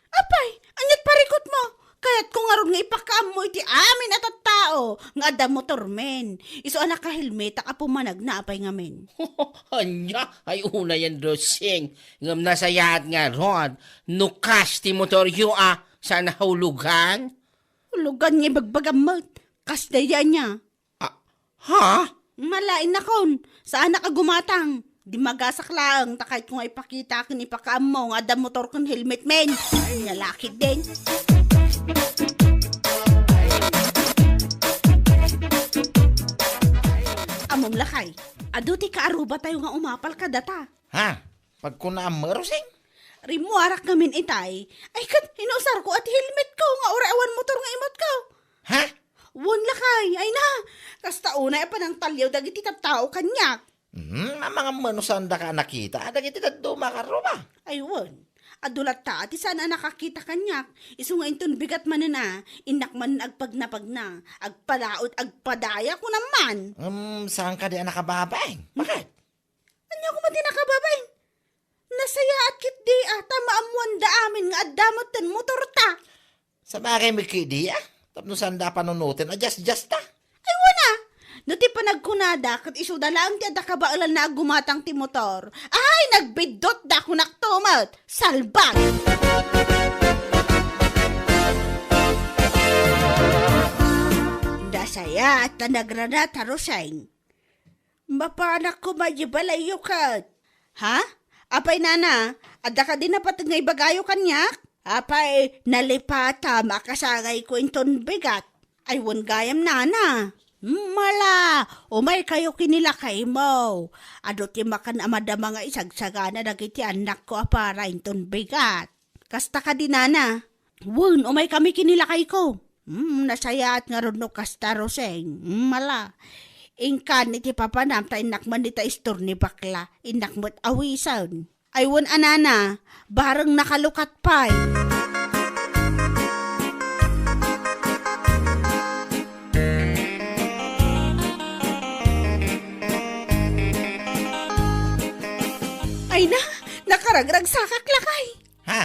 Apay, ania't parikut mo? Kayatko ngarud nga ipakaammo iti amin a tattao nga adda motormen. Isu a naka-helmetak a pumanagna, apay ngamin? Ania? Ay, una yan, Rosing. Ngem nasayaat ngarud, no kas ti motoryo a, saan a hulugan? Hulugan nga ibagbagam met. Kas daydi ania? Ah, ha? Mala, innakon, saanak a gumatang. Dimagasak laeng, ta kayatko nga ipakita ken ipakaammo nga adda motor ken helmet men. Nia lakid din. Ammom lakay, adu ti kaarubatayo nga umapal kadata. Ha? Pagkunaam, Rosing? Rimmuarak ngamin itay. Ay, ket, inusarko a ti helmetko nga uray awan motor nga imatko. Ha? Wen lakay, ay na. Kasta unay a panangtaliaw dagiti tattao kaniak. Hmm, amangan man no saandaka a nakita dagiti dadduma a karruma. Ay, wen. Adu latta ti saan a nakakita kaniak. Isu nga inton bigat manen a, innak manen agpagnapagna. Agpalaot, agpadaya, kunam man. Hmm, saan kadi a nakababain? Bakit? Ania koma ti nakababain? Nasayaat ketdi a, ta maammoanda amin nga adda metten motorta. Sabagay met ketdi a, tapno saanda a panunoten a jasjasta. Ay, wen a. No ti panagkunada, ket isuda laeng ti adda kabaelanna a gumatang ti motor. Ay, nagbiddutda, kunakto met. Salbag! Nasayaat ta nagrana, Taruseng. Mapanak koma idiay balayyo ket. Ha? Apay, nana, adda kadi napateg nga ibagayo kaniak? Apay, nalipatam a kasangayko inton bigat. Ay, wen gayam, nana. Mala, umaykayo ken ni lakaymo. Adu ti makan a madama nga isagsagana dagiti annakko a para inton bigat. Kasta kadi, nana? Wen, umaykami ken ni lakayko. Hmm, nasayaat ngarud no kasta, Roseng. Hmm, mala. Inkan iti papanam ta innak man dita istor ni bakla. Innak met awisen. Ay, wen a, nana, bareng nakalukat pay. Ay na, nakaragragsakak lakay. Ha?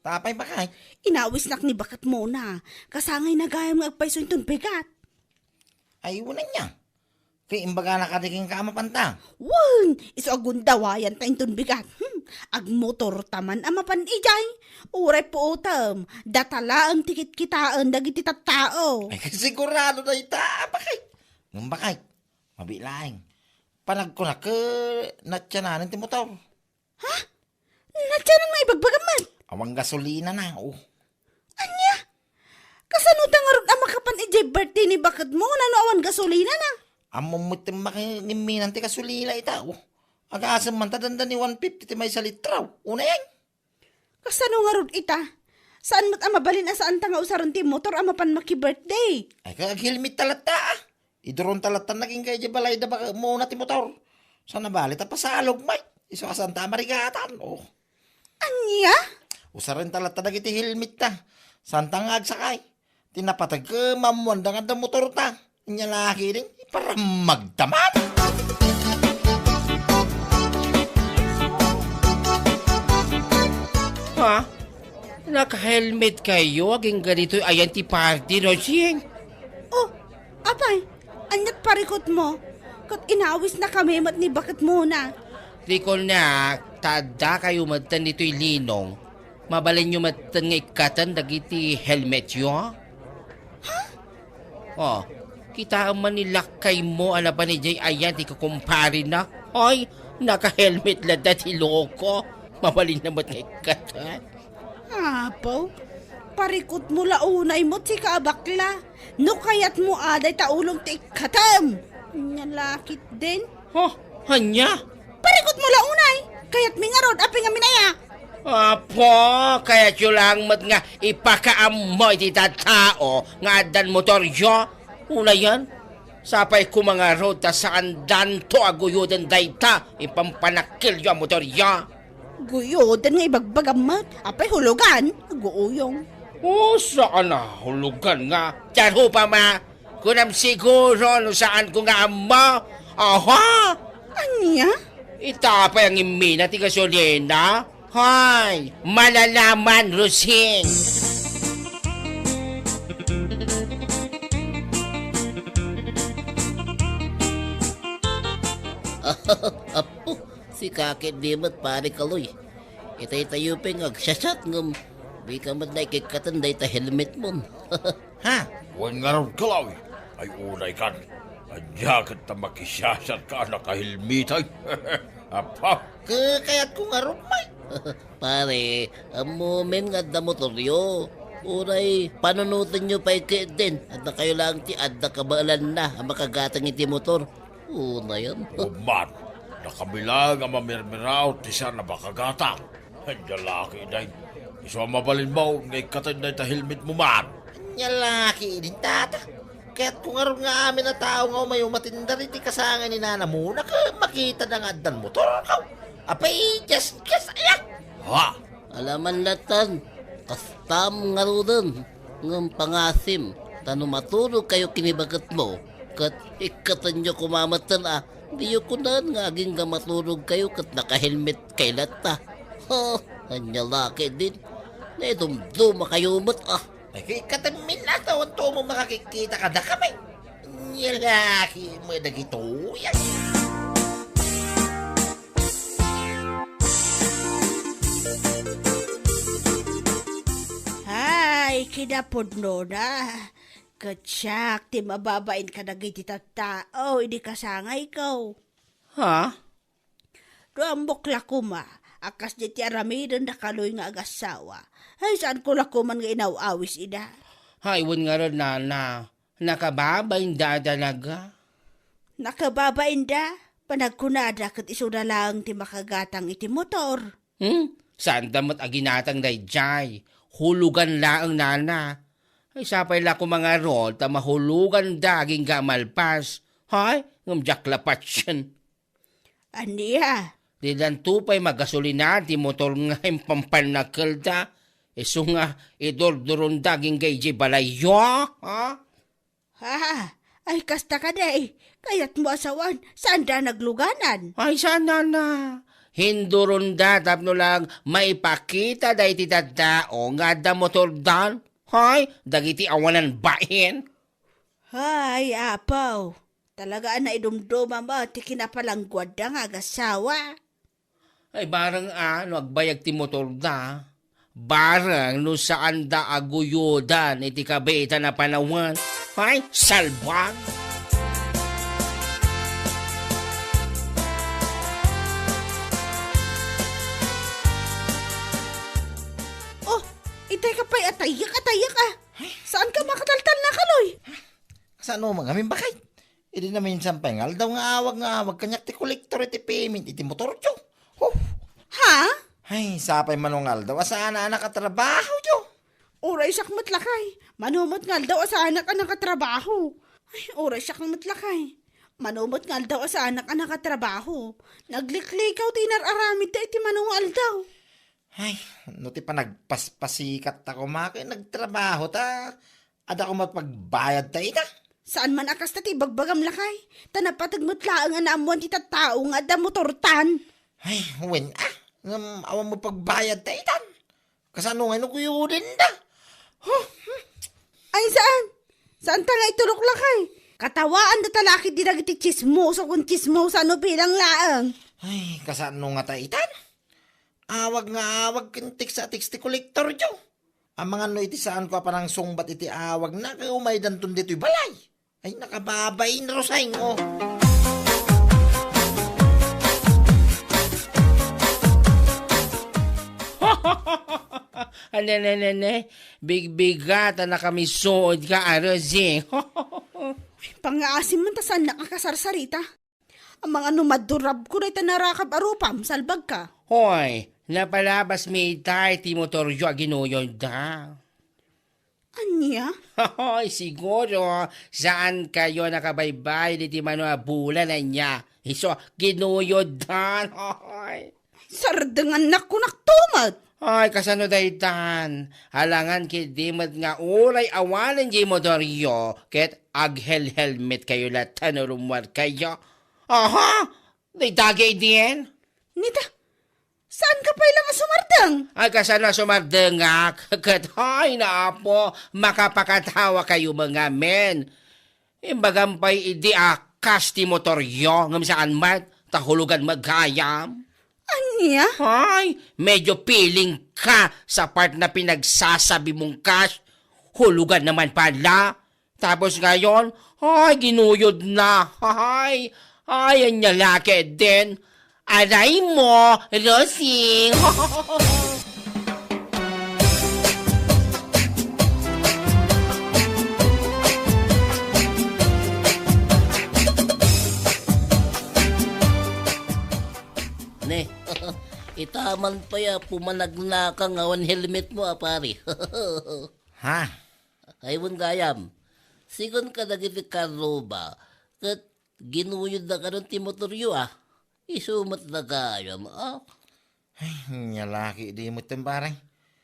Tapay, bakit? Inawisnak ni baket Mona. Kasangayna gayam nga agpayso inton bigat. Ay, wen ania. Kay imbagana kadi kenka a mapanta. Wen, isu a gundawayanta inton bigat. Hmm, agmotorta man a mapan idiay. Uray puotem, data laeng ti kitkitaen dagiti tattao. Ay, sigurado dayta, bakit? Ngem bakit? Mabiit laeng. Panagkunak, eh, natiananen ti motor. Ha? Natianan nga ibagbagam met? Awan gasolinana, oh. Ania? Kasano ta ngarud a makapan idiay birthday ni baket Mona no awan gasolinana? Ammom met ti makangimminan ti gasolina ita, oh. Agasem man ta dandani one fifty ti maysa litro. Unayen. Kasano ngarud ita? Saan met a mabalin a saanta nga usaren ti motor a mapan maki-birthday? Ay, kay aghelmet ta latta, ah. Iduron ta latta nagingga idiay balay da baket Mona ti motor. Saan a bali ta pasalog met. Isu a saanta a marigatan, oh. Ania? Usaren ta latta dagiti helmet ta. Saanta nga agsakay. Ti napateg, eh, mammuanda nga adda motorta. Ania la ketdin, iparammagta man. Ha? Naka-helmet kayo agingga ditoy ayan ti party, Rosing? Oh, apay, aniat parikutmo? Ket inawisnakami met ni baketmona. Rikolnak, ta adda kayo metten ditoy Linong. Mabalinyo metten nga ikkaten dagiti helmetyo? Ha? Oh, kitaem man ni lakkaymo a napan idiay ayan ti kukumparena. Hoy, naka-helmet latta ti loko. Mabalinna met nga ikkaten. Apo, parikutmo la unay met sika a bakla. No kayatmo a dayta ulom ti ikkatem. Ania la ketdin? Huh, ania? Parikutmo la unay. Kayatmi ngarud, apay ngamin aya? Apo, kayatyo lang met nga ipakaammo iti tattao nga addan motoryo. Unayen, sapay koma ngarud ta saandanto a guyoden dayta impampanakkelyo a motoryo. Guyoden nga ibagbagam met, apay hulugan, aguuyong. Oh, saan a hulugan nga? Diaro pa ma, kunam siguro no saanko nga ammo. Aha! Ania? Ita pay ang imina ti gasolina? Hoy, malalaman, Rosing! Apo, sika ketdi met, Pare Kaloy. Itay tayo pay nga agsasat ngem dika met naikikkaten dayta helmetmon. Ha? Wen ngarud, Kaloy, ay unay kan. Ania ket ta makisasat ka a nakahelmetay? Apa? Ke-, kayatko ngarud, may. Pare, ammomin nga adda motoryo. Uray, panunotenyo pay ketdin. Adda kayo lang ti adda kabaelanna a makagatang iti motor. Unayen. Umman, nakamilang a mamirmiraw ti saan a makagatang. Ania la ketdin. Isu a mabalinmo nga ikkaten dayta helmetmo man. Ania la ketdin, tata. Kayatko ngarud nga amin a tao nga umay umattendar iti kasangay ni nanamona ket makitada nga addan motorko. Apay, just, just, ayak! Ha? Alaman latan, kastam ngaruden, ngem pangasim, ta no maturog kayo ken ni baketmo, ket ikkatenyo koma metten a, diyo kunan nga agingga maturog kayo ket nakahelmet kayo latta. Ha, ania la ketdin, naidumduma kayo met a. Ay, kay katammin na, awan to mo makakikita kadakami. Nia la ketdin dagitoy. Ay, kinapudnona. Ket siak ti mababain kadagiti tattao idi kasangayko. Ha? No ammok la koma a kasdi ti aramiden da Kaloy nga agassawa, ay, saanko la koman nga inaw-awis ida. Ay, wen ngarud, nana, nakababainda a talaga. Nakababainda? Panagkunada ket isuda laeng ti makagatang iti motor. Hmm? Saanda met a ginatang daydiay. Hulugan laeng, nana. Ay, sapay la koma ngarud ta mahuloganda agingga a malpas. Hay, ngem diak la patien. Ania? Didanto pay magasolina ti motor nga impampannakelda. Isu nga idurduronda agingga idiay balayyo, ha? Ha? Ay, kasta kadi. Kayatmo a sawen, saanda a nagluganan? Ay, saan, nana. Hinduronda tapno lang maipakita daydi tattao nga adda motordan. Hay, dagiti awanan bain. Hay, apaw. Talaga a naidumduma met ti kinapalangguadda nga agassawa. Ay, bareng a no agbayag ti motorda, bareng no saanda a guyodan iti kabiitan a panawen. Ay, salbag! Oh, itay ka pay a tayak, a tayak, ah. Ay. Saan ka makataltal na, Kaloy? Saan mo, mangamin bakay? Idi naminsan pay nga aldaw nga awag nga awag kaniak ti kolektor iti payment iti motoryo. Huh! Ha? Ay, sapay mano nga aldaw a saan a nakatrabaho, yo. Uray siak met lakay. Mano met nga aldaw a saanak a nakatrabaho. Ay, uray siak met lakay. Mano met nga aldaw a saanak a nakatrabaho. Nagliklikaw ti inar-aramidda iti mano nga aldaw. Ay, no ti panagpaspasikatko koma ket nagtrabaho ta, Adda koma pagbayad ta ita? Saan man a kasta ti ibagbagam, lakay? Ta napateg met laeng a naammoan ti tattao nga adda motortan. Ay, wen a. Ngem awan met pagbayad ta itan. Kasano ngay no kuyuden da? Huh? Ay, saan? Saan ta nga itulok, lakay? Katawaan da ta lakay di dagiti chismoso kun chismosa no bilang laeng. Ay, kasano nga ta itan? Awag nga awag ken teksa-teksa ti kolektor jo. Amangan no iti saanko a panangsungbat iti awagna, ket umaydanton ditoy balay. Ay, nakababain, Roseng, oh. Ne, ne, ne, ne. Bigbigat a nakamisuod ka, a Roseng. Pangngaasim man ta saan nakasarsarita. Amangan no madurabko dayta narakab a rupam, salbagka. Hoy, napalabasmi itay ti motoryo a ginuyodda. Ania? Hoy, siguro, saan kayo nakabaybay diti mano a bulan ania. Isu, ginuyoddan. Hoy. Sardengannak kunak tumet. Ay, kasano daytan? Alangan ketdi met nga uray awanen di motoryo, ket aghelhelmet kayo latta no rummuar kayo. Aha! Dayta gaydi? Nita, saan ka pay lang a sumardeng? Ay, kasano a sumardengak? Ket, ay, naapo, makapakatawa kayo mga men. Imbagam pay idi a kas ti motoryo, ngem saan met, ta hulugan met gayam. Ania? Ay, medyo feeling ka sa part na pinagsasabi mong kas. Hulugan naman pala. Tapos ngayon, ay, ginuyod na. Ay, ay, anya laki din. Aray mo, Rosing. Ne, itaman pay a pumanagnaka nga awan helmet mo, a pare. Ha? Ay, wen gayam. Sigun kadagiti karruba, ket ginuyodda kadon ti motoryo, a. Isu met da gayam, a. Ay, nya laki di met, pare.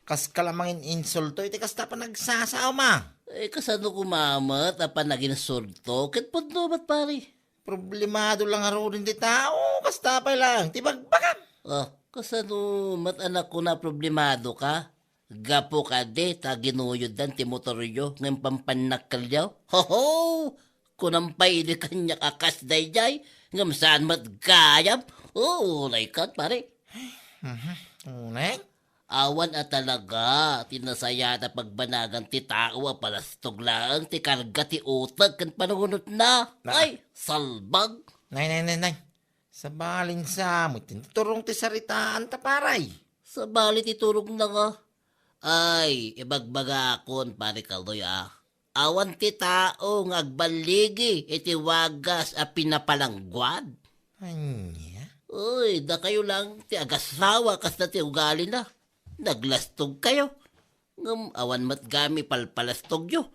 Kas ka la mangin-insulto iti kasta a panagsasao, ma. Eh, kasano koma met a panaginsulto? Ket pudno met, pare. Problemado lang ngaruden ti tao, kasta pay lang ti bagbagam. Ah, kasano met a nakuna problemado ka? Gapu kadi ta ginuyoddan ti motoryo ngem pampannakkelyo? Hoho! Kunam pay idi kaniak a kas daydiay, ngem saan met gayam? Oo, uray kat, pare. Mhm. Unay? Awan a talaga ti nasayaat a pagbanagan ti tao a palastog laeng ti karga ti uteg ken panunotna. Na. Ay, salbag! Nay, nay, nay, nay. Sabalin sa met ti turong ti saritaanta, pare. Sabali ti turongna nga. Ay, ibagbagakon, pare Kaloy, a. Awan ti tao nga agballigi iti wagas a pinapalangguad. Ania? Uy, dakayo lang ti agasawa kasta ti ugalina. Naglastog kayo. Ngem awan met gayam ipalpalastogyo.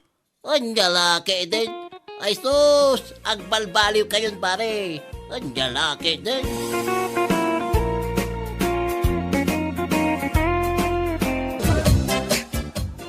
Ania la ketdin? Ay sus, agbalbaliw kayon, pare. Ania la ketdin?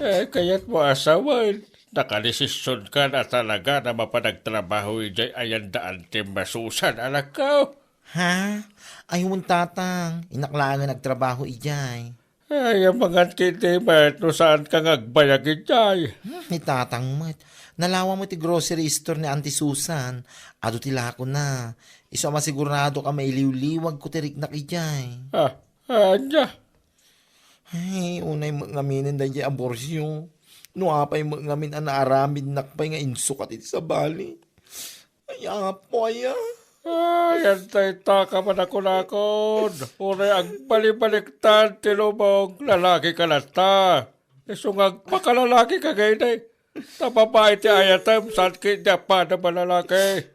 Eh, kayat mo asawen, nakadesisyonkan a talaga a mapan agtrabaho idiay ayan da Anti Susan, anakko. Ha? Ay, wen, Tatang, innak laengen agtrabaho idiay. Ay, amangan ketdi met no saanka nga agbayag idiay. Hmm, ni Tatang met. Nalawa met ti grocery store ni Auntie Susan. Adu ti lakona. Isu a masigurado ka mailiwliwag ko ti riknak idiay. Ah, ania? Ay, unay met ngaminen daydiay a bursio. No apay met ngamin a naaramidnak pay nga insukat iti sabali. Ay, Apo, aya. Ay, antay ta ka manakunakon. Uray agbalibaliktad ti lubong, lalaki ka latta. Isu nga agpakalalaki ka gaydi. Ta babai ti ayatem, saan ketdi a pada malalaki.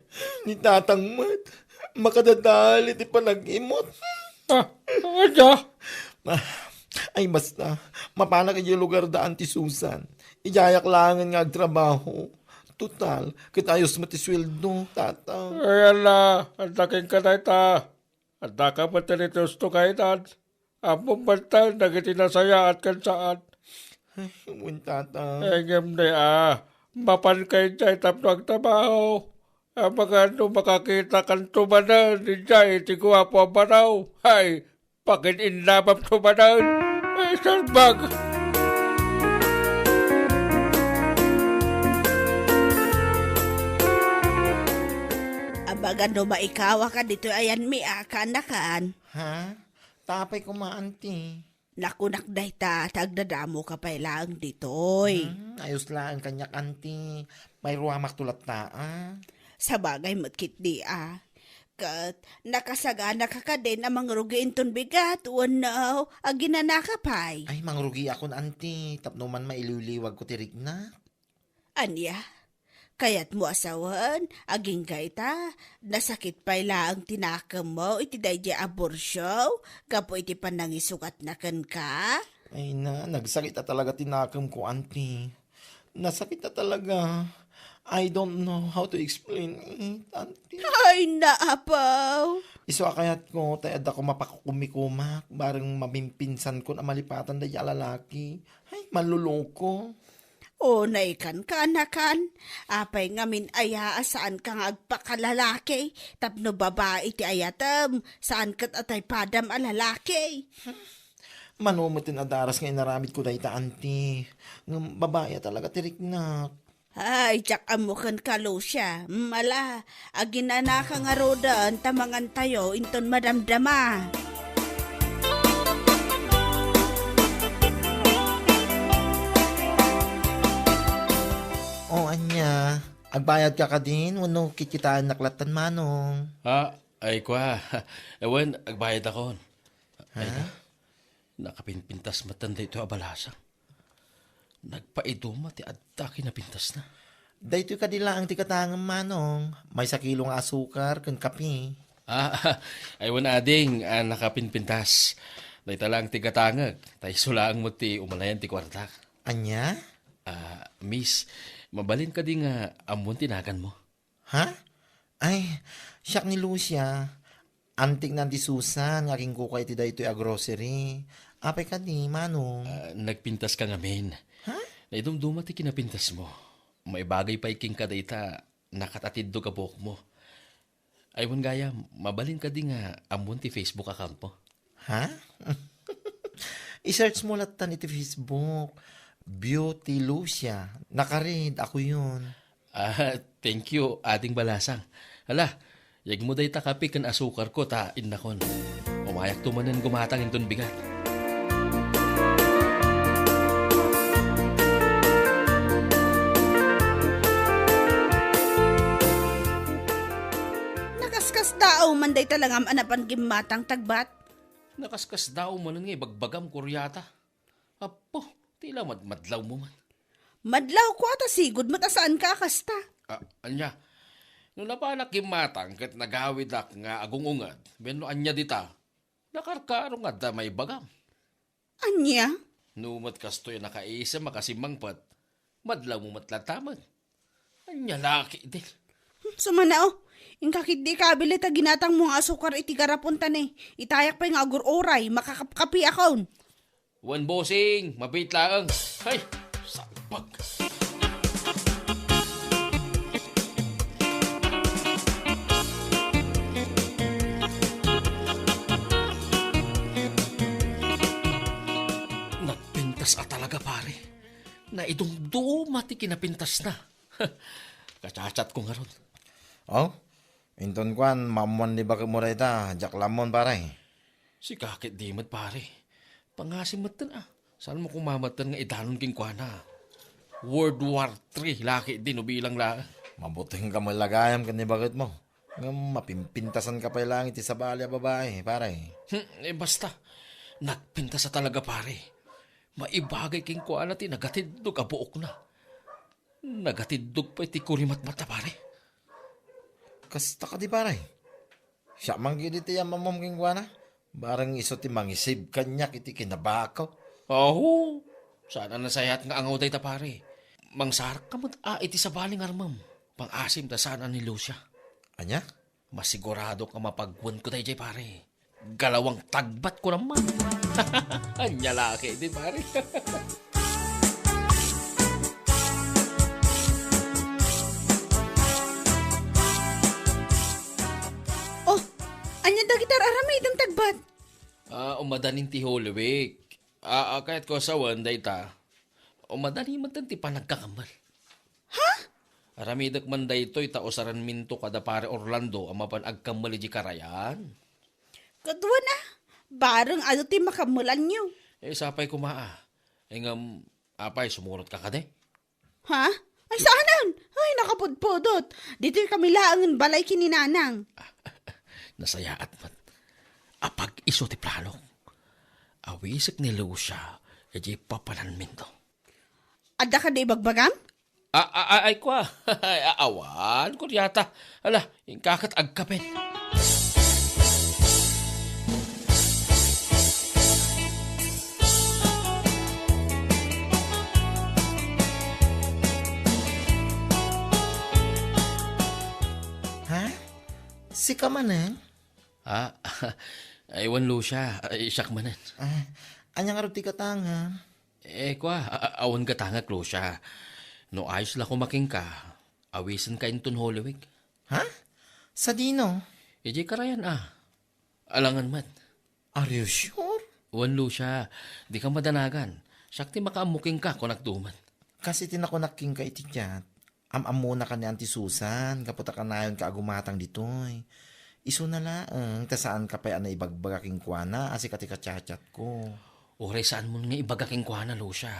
Ni Tatang met, makadadael iti panag-imot. Ah, ania? Ah, ay, basta, mapanak idiay lugar da Auntie Susan. Idiayak laengen nga agtrabaho. Total, ket ayos met ti sueldo, Tatang. Ay, ala, adda kenka dayta. Adda ka met ti gusto kaytan. Ammom met dagiti nasayaat ken saan. Ay, wen, Tatang. Ay, ngem di, a. Mapanka idiay tapno agtrabaho. Amangan no makakitakanto manen idiay ti guapo a baro. Hay, pakin-innamamto manen. Ay, salbag! Amangan no maikawaka ditoy ayanmi a kaanakan. Ha? Tapay koma, anti. Nakunak dayta, ta agdadamoka pay laeng ditoy. Hmm, ayos laeng kaniak, anti. Mayruamakto latta, a. Sabagay met ketdi, a. Ket nakasaganaka kadin a mangrugi inton bigat wenno aginanaka pay? Ay, mangrugiakon, anti, tapno man mailiwliwagko ti riknak. Ania? Kayatmo a sawen, agingga ita, nasakit pay laeng ti nakemmo iti daydiay abortion gapu iti panangisugatna kenka? Ay na, nagsakit a talaga ti nakemko, anti. Nasakit a talaga. I don't know how to explain it, anti. Ay, naapaw! Isu a kayatko, tay adda koma pakukumikumak, bareng mapimpinsankon a malipatan daydiay a lalaki. Ay, manloloko. O, naikan, kaanakan. Apay ngamin aya a saanka nga agpakalalaki? Tapno babai ti ayatem, saan ket a tay padam a lalaki. Mano met ti nadaras nga inaramidko dayta, anti. Ngem babai a talaga ti riknak. Ay, diak ammo kenka, Lucia. Mm, ala, aginanaka ngaruden ta mangantayo inton madamdama. O, ania? Agbayadka kadin wenno kitkitaennak lattan, manong? Ha? Ay, kua. Wen, agbayadakon. Ha? Ay, nakapinpintas metten daytoy a balasang. Nagpaiduma ti adda kinapintasna. Daytoy kadi laeng ti gatangem, manong. Maysa kilo nga asukar ken kape. Ah, ay, wen, ading, ah, nakapinpintas. Dayta laeng ti gatangek. Ta isu laeng met ti umalayan ti kuartak. Ania? Ah, miss, mabalin kadi nga ammon ti naganmo? Ha? Ay, siak ni Lucia. Antikna ni Susan nga agingkuka iti daytoy a grocery. Apay kadi, manong? Ah, nagpintaska ngamin. Ha? Naidumduma ti kinapintasmo. Maibagay pay kenka dayta, nakat-atiddog a buokmo. Ay, wen gayam, mabalin kadi nga ammon ti Facebook accountmo? Ha? I-searchmo lattan iti Facebook, Beauty Lucia. Nakaread, ako yun. Ah, thank you, Ading Balasang. Hala, yegmo dayta kape ken asukarko ta innakon. Umayakto manen gumatang inton bigat. Nakaskasdaaw man dayta langam a napan gimmatang, tagbat. Nakaskasdaaw manen nga ibagbagam, kuryata. Apo, ti la madmadlawmo man. Madlawko a ta sigud met a saanka a kasta. Ah, ania? No napanak gimmatang ket nagawidak nga agung-ungad, wenno ania dita, nakarkaro nga adda maibagam. Ania? No met kastoy a nakaisem a kasimmangpet, madlawmo met latta met. Ania la ketdi? Hmm, sumana, o. Inka ketdi ikabil dayta ginatangmo nga asukar iti garapon ta ne, itayak pay nga agur-uray, makakapkapiakon. Wen, bossing, mabiit laeng. Hay, salbag. Nagpintas a talaga, pare. Naidumduma ti kinapintasna. Kachatko ngarud. O, inton kuan, maammuan ni baketmo dayta, diak la ammon, pare. Sika ketdi met, pare. Pangasim metten, a. Saanmo koma metten nga idanon kenkuana? World War Three la ketdi no bilang laeng. Mabutingka met la gayam ken ni baketmo. Ngem mapimpintasanka pay laeng iti sabali a babai, pare. Hmm, e, basta. Nagpintas a talaga, pare. Maibagay kenkuana ti nagatiddog a buokna. Nagatiddog pay ti kurimatmatna, pare. Kasta kadi, pare? Siak man ketdi ti ammuam kenkuana. Bareng isu ti mangisib kaniak iti kinabako. Aho, saan a nasayaat nga angaw dayta, pare. Mangsarakka met a iti sabali nga armem. Pangasim ta saan a ni Lucia. Ania? Masiguradok a mapagwenko daydiay, pare. Galawang tagbatko naman. Ania la ketdi, pare. Ah, umadanin ti Holy Week. Ah, ah, kayatko a sawen dayta. Umadani met ti panagkakammel. Ha? Aramidek man daytoy ta usaranminto kada Pare Orlando a mapan agkammel idiay karayan. Kaduana, bareng adu ti makammelanyo. Eh, sapay koma a. Eh, ngem, apay, sumurotka kadi? Ha? Ay, saanen? Ay, nakapudpudot. Ditoy kami laengen balay ken ni Nanang. Nasayaat met. Apag isu ti planok. Awisek ni Lucia, idiay papananminto. Adda kadi ibagbagam? A-, a-, a-, ay, kua. Ay, a-, awan, kuryata. Ala, inka ket agkapen. Ha? Sika manen? Ah, ay, wen, Lucia. Ay, siak manen. Ah, ania ngarud ti gatangem? Eh, kua, a-, a-, awan gatangek, Lucia. No ayos la koma kenka, awisenka inton Holy Week. Ha? Sadino? Idiay karayan a. Alangan met. Are you sure? Wen, Lucia, dika madanagan. Siak ti makaammo kenka, kunak duman. Kas iti nakunak kenka iti chat, am-ammonaka ni Auntie Susan, gapu ta kanayonka a gumatang ditoy. Isuna laeng, ta saanka pay a naibagbaga kenkuana, a sika ti kachatchatko. Uray saanmon nga ibaga kenkuana, Lucia.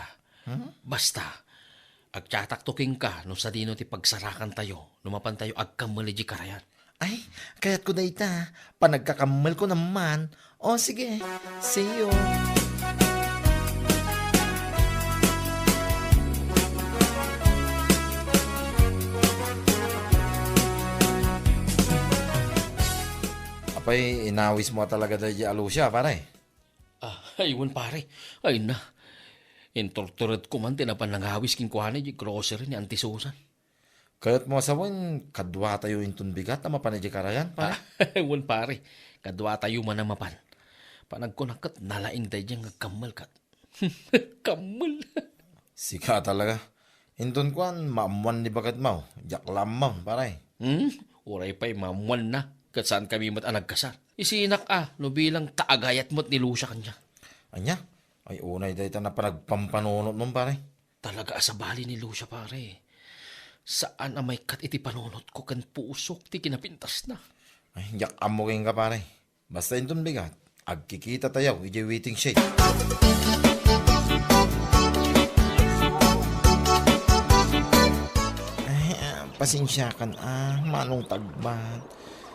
Hmm? Basta, agchatakto kenka no sadino ti pagsarakantayo, no mapantayo agkammel idiay karayan. Ay, kayatko dayta. Panagkakammelko naman. O, sige. See you. Apay, inawismo a talaga daydi a Lucia, pare? Ah, ay, wen, pare. Ay na. Inturturedko man ti napan nangawis kenkuana idiay grocery ni Auntie Susan. Kayatmo a sawen, kaduatayo inton bigat a mapan idiay karayan, pare? Ah, wen, pare. Kaduatayo man a mapan. Panagkunak ket nalaing daydiay nga agkammel ket. Kammel. Sika talaga. Inton kuan, maammoan ni baketmo. Diak la ammo, pare. Hmm? Uray pay maammoanna, ket saankami met a nagkasar. Isinak a, no bilang ta agayat met ni Lucia kaniak. Ania? Ay, unay dayta napan agpampanunotmon, pare. Talaga a sabali ni Lucia, pare. Saan a maikkat iti panunotko ken pusok ti kinapintasna. Ay, diak ammo kenka, pare. Basta inton bigat, agkikitatayo idiay waiting shed. Ay, ah, pasensiakan, ah, Manong Tagbat.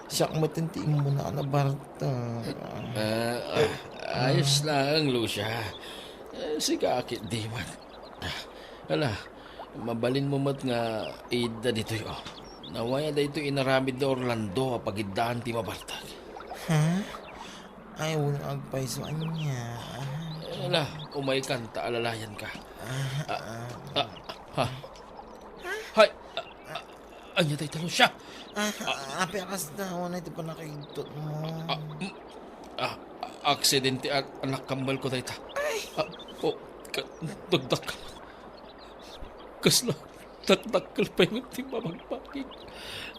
Siak met ti immuna a nabartek. Ah, ah, ayos laeng, Lucia. Eh, sika ketdi met. Ah, ala, mabalinmo met nga idda ditoy, oh. Nawaya daytoy inaramid ni Orlando a pagiddaan ti mabartek. Ha? Ay, wen, agpayso ania. Eh, ala, umaykan ta alalayanka. Ah, Ah, ah. ah, ha? Hay, ah, ah, Ania dayta, Lucia? Ah, apay a kasta, unay ti pannakaigtutmo. Ah, mm, ah, aksidente a, a nakammelko dayta. Ay! Ah, oh, ka-, dakdakkel. Kasla dakdakkel pay met ti mabagbaking.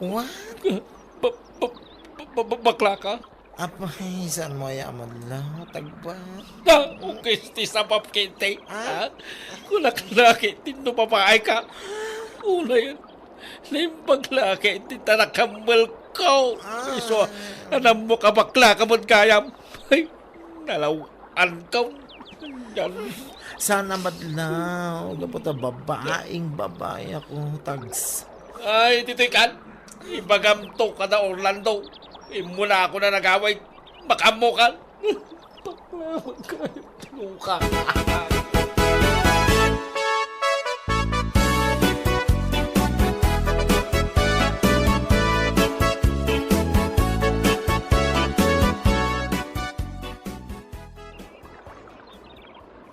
What? Ka-, ba-, ba-, ba-, ba-, baklaka? Apay, saanmo aya a madlaw, Tagbat? Ah, ukis ti sabab ketdi, Ah? ha? Kunak la ketdi no babaika. Unayen, naimbag la ketdi ta nakammelko. Ah. Isu a, anam mo ka bakla ka met gayam. Ay, nalaw-ankaw. Yan. Saan a madlaw, gapu ta babaeng babae ako, Tags. Ay, ditoy kan. Ibagamto kada Orlando. Immuna ako na nagaway. Makaammokan. Bakla, magkayat, luka.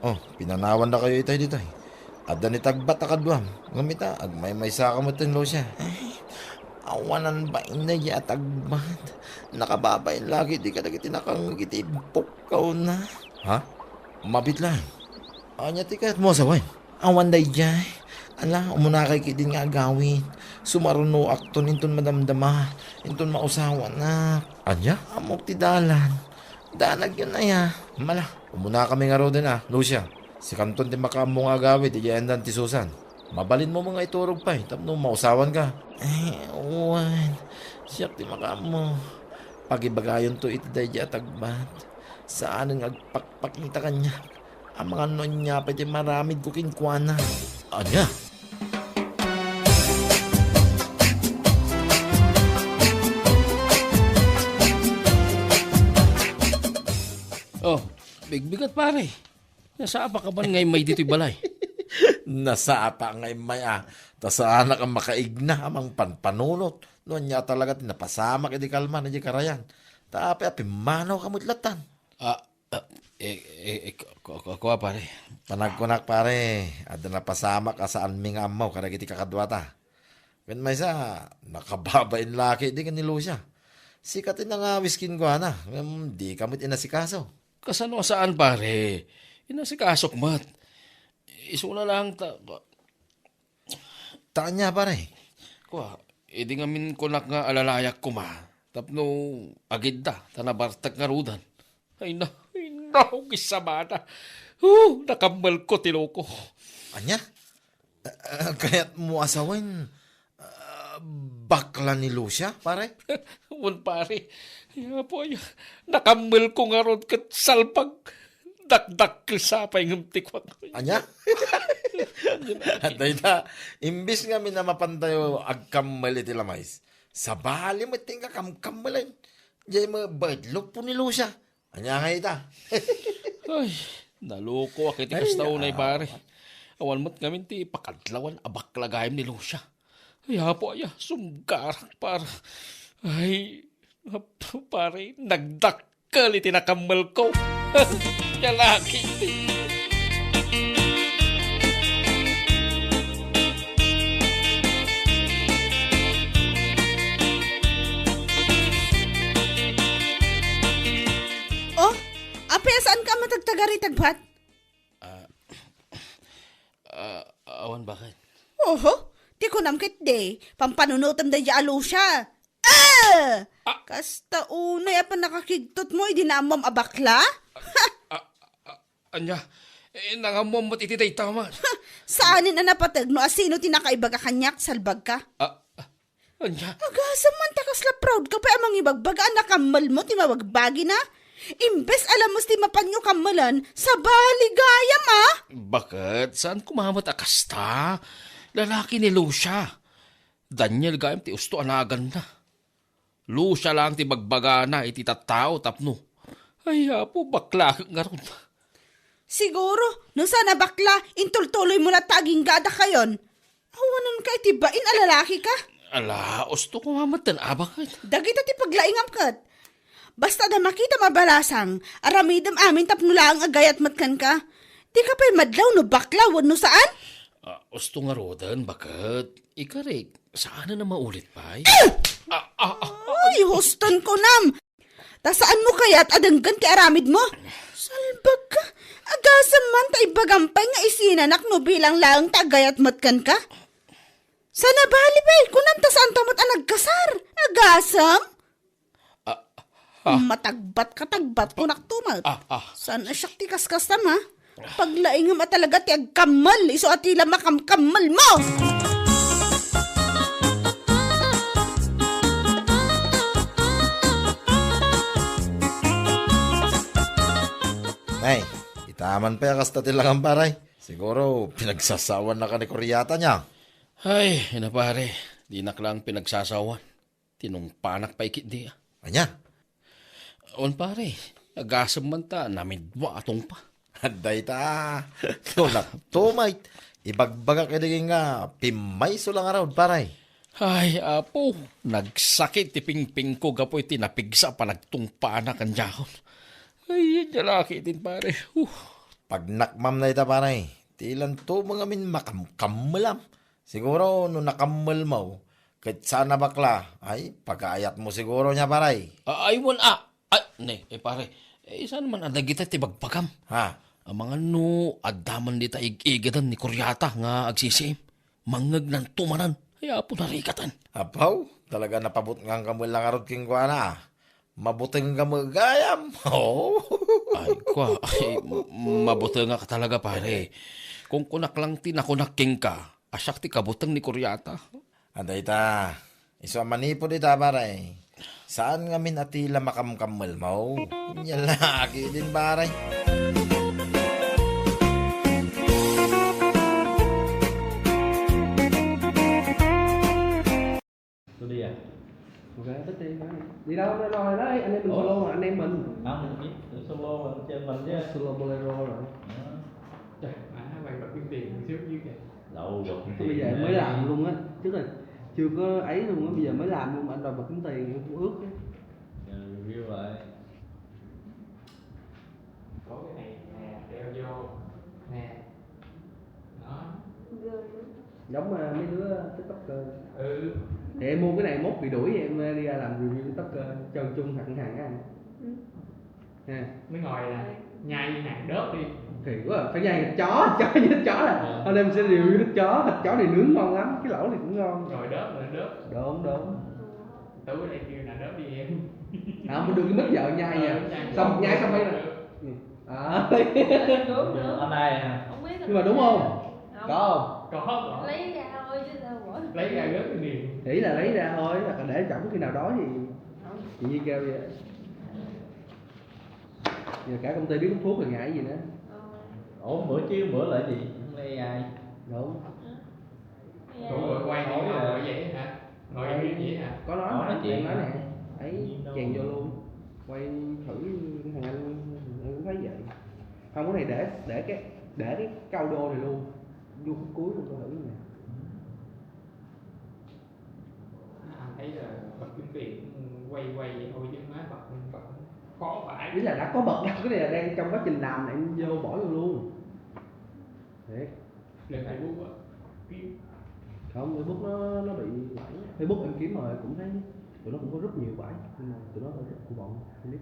Oh, pinanawannakayo itay ditoy. Adda ni Tagbat a kaduam. Ngem ita, agmaymaysaka metten, Lucia. Ay, awanan bain daydiay a Tagbat. Nakababain la ketdi kadagiti nakangngeg iti ibbukkaw na. Ha? Mabiit laeng. Ania ti kayatmo a sawen? Awan daydiay. Ala, umunakay ketdin nga agawid. Sumarunoakton inton madamdama, inton mausawanak. Ania? Ammok ti dalan. Danagyon aya. Mala, umunakami ngaruden a, Lucia. Sikanton ti makaammo nga agawid idiay andan ti Susan. Mabalinmo nga iturog pay tapno mausawanka. Eh, wen, siak ti makaammo. Pagibagayonto iti daydi a tagbat. Saanen nga agpakpakita kaniak. Amangan no ania pay ti maramidko kenkuana. Ania? Oh, bigbigat, pare. Nasapa ka man nga immay ditoy balay? Nasapa nga immay, a. Ta saanak a makaigna a mangpanpanunot. No ania talaga ti napasamak iti kalman idiay karayan. Ta apay a pimmanawka met lattan. Ah, ah, eh, eh, eh, ku-, ku-, ku-, kuwa, pare. Panagkunak, pare, adda napasamak a saanmi nga ammo kadagiti kakaduata. Ken maysa, nakababain la ketdi ken ni Lucia. Sika ti nangawis kenkuana, ngem dika met inasikaso. Kasano a saan, pare? Inasikasok met. Isuna lang ta, Ta ania, pare? Kua, idi ngamin kunak nga alalayak koma, tapno agidda, ta nabartek ngaruden. Ay na, ay na, ugisabada. Huh, nakammelko ti loko. Ania? Ah, kayatmo a sawen, ah, bakla ni Lucia, pare? Wen, pare. Ay, apo, ay, nakammelko ngarud ket salbag. Dakdakkel sa pay ngem ti kuak. Ania? Dayta, imbis ngamin a mapantayo agkammel iti lamayes, sabali met ti inka kamkammelen. Diay mabaed luppo ni Lucia. Ania nga ita? Ay, naloko ak iti Ay, kasta unay, ah. Pare. Awan met ngamin ti pakadlawan a bakla gayam ni Lucia. Ay, apo aya, sumgarak, pare. Ay, ap-, pare, nagdakkel iti nakammelko. Lalaki. Oh, apay a saanka a matagtagari, tagbat? Ah, ah, awan, bakit? Oho, ti kunam ketdi, pampanunotem daydi a Lucia. Ah! Ah! Kasta unay a pannakakigtotmo idi naammom a bakla? Ah, ah, ania? Eh, nangammom met iti dayta, man. Saanen a napateg no asino ti nakaibaga kaniak, salbagka. Ah, ah, ania? Agasem man ta kasla proud ka pay a mangibagbaga a nakammelmo ti mabagbagina. Imbes a lames ti mapanyo kammelen, sabali gayam, a? Bakit? Saan koma met a kasta? Lalaki ni Lucia. Daniel gayam ti usto a naganna. Lucia laeng ti bagbagana iti tattao tapno. Ay, apo, bakla ngarud. Siguro, no saan a bakla, intultuloymo latta agingga a dakayon. Awanonka iti bain a lalakika? Ala, usto koma metten, a, bakit? Dagita ti paglaingam ket. Basta adda makitam a balasang, aramidem amin tapno laeng agayat met kenka. Dika pay madlaw no bakla wenno saan? Ah, usto ngaruden, bakit? Ikarik, saanen a maulit pay? Ah! Ah, ah, ah. Ay, huston ko nam! Ta saanmo kayat a denggen ti aramidmo? Salbagka, agasem man ta ibagam pay nga isinanak no bilang laeng ta agayat met kenka. Saan a bali pay, kunam ta saanto met a nagkasar. Agasem? Ah, ah. Matagbat ka, tagbat, kunak tumat. Ah, ah. Saan a siak ti kaskastam, ha? Paglaingem a talaga ti agkammel, isu a ti la makamkammelmo! Ay, itaman pay a kasta ti langam, pare. Siguro, pinagsasawan na ka ni Kuryata niya. Ay, ina pare, dinak lang pinagsasawan. Tinungpanak pay ketdi, a. Ania? Wen, pare, agasem man ta namidwa a tungpa. Adda ita. No naktumay, ibagbagak idi nga pimmayso lang ngarud, pare. Ay, apo, nagsakit ti pingpingko gapu iti napigsa a panagtungpanak a diahon. Ay, lalaki din, pare. Uh. Pagnakmam na ita, pare. Ti lanto mo ngamin makamkammelam. Siguro no nakammelmo, ket saan a bakla, ay, pagaayatmo siguro nia, pare. A-, ay, wen, a. Ay, ne, eh, pare. Eh, saan man a dagita ti bagbagam? Ha? Amangan no, adda man dita ig-igadan ni Kuryata nga agsisiim. Mangngeg nanto manen. Ay, apo, narikatan. Apaw, talaga napabutnganka met lang ngarud kenkuana, a. Mabuteng ka met gayam. Oh. Ay, kua, ay, m-, mabutengak talaga, pare. Kunkunak lang ti nakunak kenka, a siak ti kabuteng ni Kuryata. Adda ita, isu a manipud ita, pare. Saan ngamin a ti la makamkammelmo. Ania la, agidin, pare. Tuloy, ah. Maganda tayo, pare. Di na ako nanonood, ay, ano yung Oh. Solo, ano yung man? Ang, yung solo, ang chairman niya. Solo Bolero, ah. Ah. Ah, may pagpipig. Yung siyempre yun, eh. Lau, Bây giờ mới làm luôn á, trước là chưa có ấy luôn á, bây giờ mới làm luôn mà anh đòi bật tính tiền, em cũng ước á. Giờ review lại. Có cái này nè, đeo vô. Nè. Đó. Giống, à, mấy đứa TikToker. Ừ. Thì em mua cái này mốt bị đuổi, em, à, đi, à, làm review TikToker, Trần Trung Hận Hàng á anh. Ừ. Ha. Mới ngồi là nhai hàng đớp đi. Kỳ quá à. Phải nhai thịt chó, chó như thịt chó là. Ờ. Hôm nay mình sẽ review thịt chó, thịt chó này nướng ngon lắm, cái lẩu này cũng ngon. Ngồi đớp là đớp. Đúng, đúng. Tú ở đây kêu là đớp đi em. À, mình được cái mít vợ nhai nha. Ờ, nhai. Xong, nhai xong phải là. Đớp. À. Đúng, đúng. Hôm nay hả? Không biết. Nhưng mà đúng không? Không. Có không? Có, có. Lấy ra thôi chứ sao mà. Lấy ra gớt cái gì? Ý là lấy ra thôi, hoặc là để trống khi nào đó thì chị Nhi kêu vậy. Giờ cả công ty biết hút thuốc rồi ngại gì nữa. Ờ. Ủa, bữa chứ bữa là gì? Không lẽ ai? Đúng. Ủa, bữa quay gì Nói đó, là ngồi vậy hả? Ngồi Quay im vậy hả? Có nói Có mà, nói chuyện đang nói hả? Nè. Ấy, Gì đâu. Chèn vô luôn. Quay thử thằng anh, anh cũng thấy vậy. Không, cái này để, để cái, để cái cao đô này luôn. Vô khúc cuối luôn, coi thử nè. Anh thấy là bật kiếm tiền quay quay vậy thôi chứ má bật, bật khó vãi. Ý là đã có bật đâu, cái này là đang trong quá trình làm này, em vô bỏ vô luôn. Thiệt. Lên Facebook á. Không, Facebook nó, nó bị lỗi. Facebook em kiếm rồi cũng thấy tụi nó cũng có rất nhiều bài, nhưng mà tụi nó rất của bọn Philip.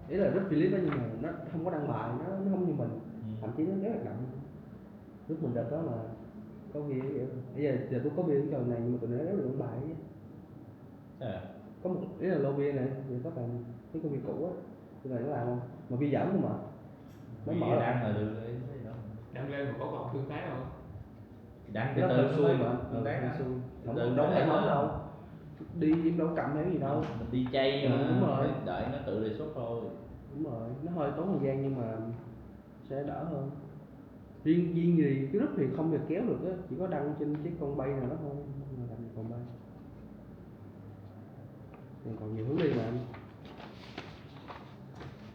Ý là rất Philip á, nhưng mà nó không có đăng bài, nó, nó không như mình. Ừ. Thậm chí nó rất là động. Lúc mình đợt đó mà có bia, bây giờ, giờ tôi có bia trong này nhưng mà tụi nó rất là đăng bài chứ. Sao vậy? Có một, ý là lô bia này, giờ có thằng, cái công ty cũ á, tụi này nó làm không? Mà bia giảm không mà. Nó Bia mở đăng là được rồi, cái gì đâu. Đăng lên mà có còn tương tác không? Đăng từ Nó từ hên xui thôi mà, Ừ, tương tác hên á. Xui. Từ Không từ có đóng đó. Tài khoản đâu. Đi em đâu có cầm hay gì đâu. Mình đi chay Ừ, mà, đúng rồi. Đợi nó tự đề xuất thôi. Đúng rồi, nó hơi tốn thời gian nhưng mà sẽ đỡ hơn. Riêng, riêng gì cái group thì không thể kéo được á, chỉ có đăng trên cái con bay nào đó thôi, là làm gì còn bay. Còn, còn nhiều hướng đi mà.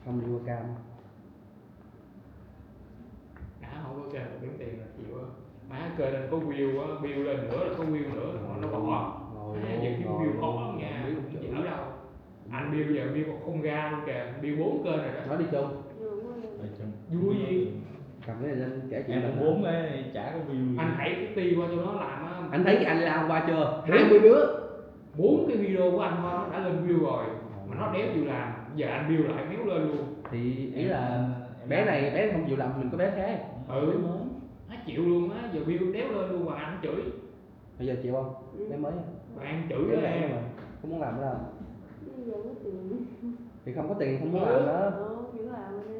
Không đi qua cam. Đã không có kênh một kiếm tiền là chịu á. Má kênh anh có view á, view lên nữa là có view nữa, nó bỏ. Ngồi Má luôn, giờ kiếm ngồi view luôn, khó không nha, không biết không chịu chịu. Đâu. Anh Bill giờ Bill còn không ra luôn kìa, Bill bốn kênh rồi đó. Nói đi chung. Nói chung. Vui gì? Cầm cái này lên kể chuyện Em cũng anh. Bốn cái chả có view gì. Anh đẩy cái ti qua cho nó làm á. Anh thấy cái anh làm qua chưa? Hả? Hai mươi đứa. Bốn cái video của anh thôi nó đã lên view rồi. Mà nó đéo chịu làm. Giờ anh Bill lại méo lên luôn. Thì ý Em, là em bé làm này, em bé không chịu làm, mình có bé khác. Ừ. Nó chịu luôn á, giờ Bill đéo lên luôn mà anh chửi. Bây giờ chịu không? Ừ. Bé mới. Mà ăn chửi Bé đó lẻ em. Mà. Không muốn làm nữa đâu. Bây giờ có tiền. Thì không có tiền không muốn làm Ừ. Đó. Ờ, thì làm đi.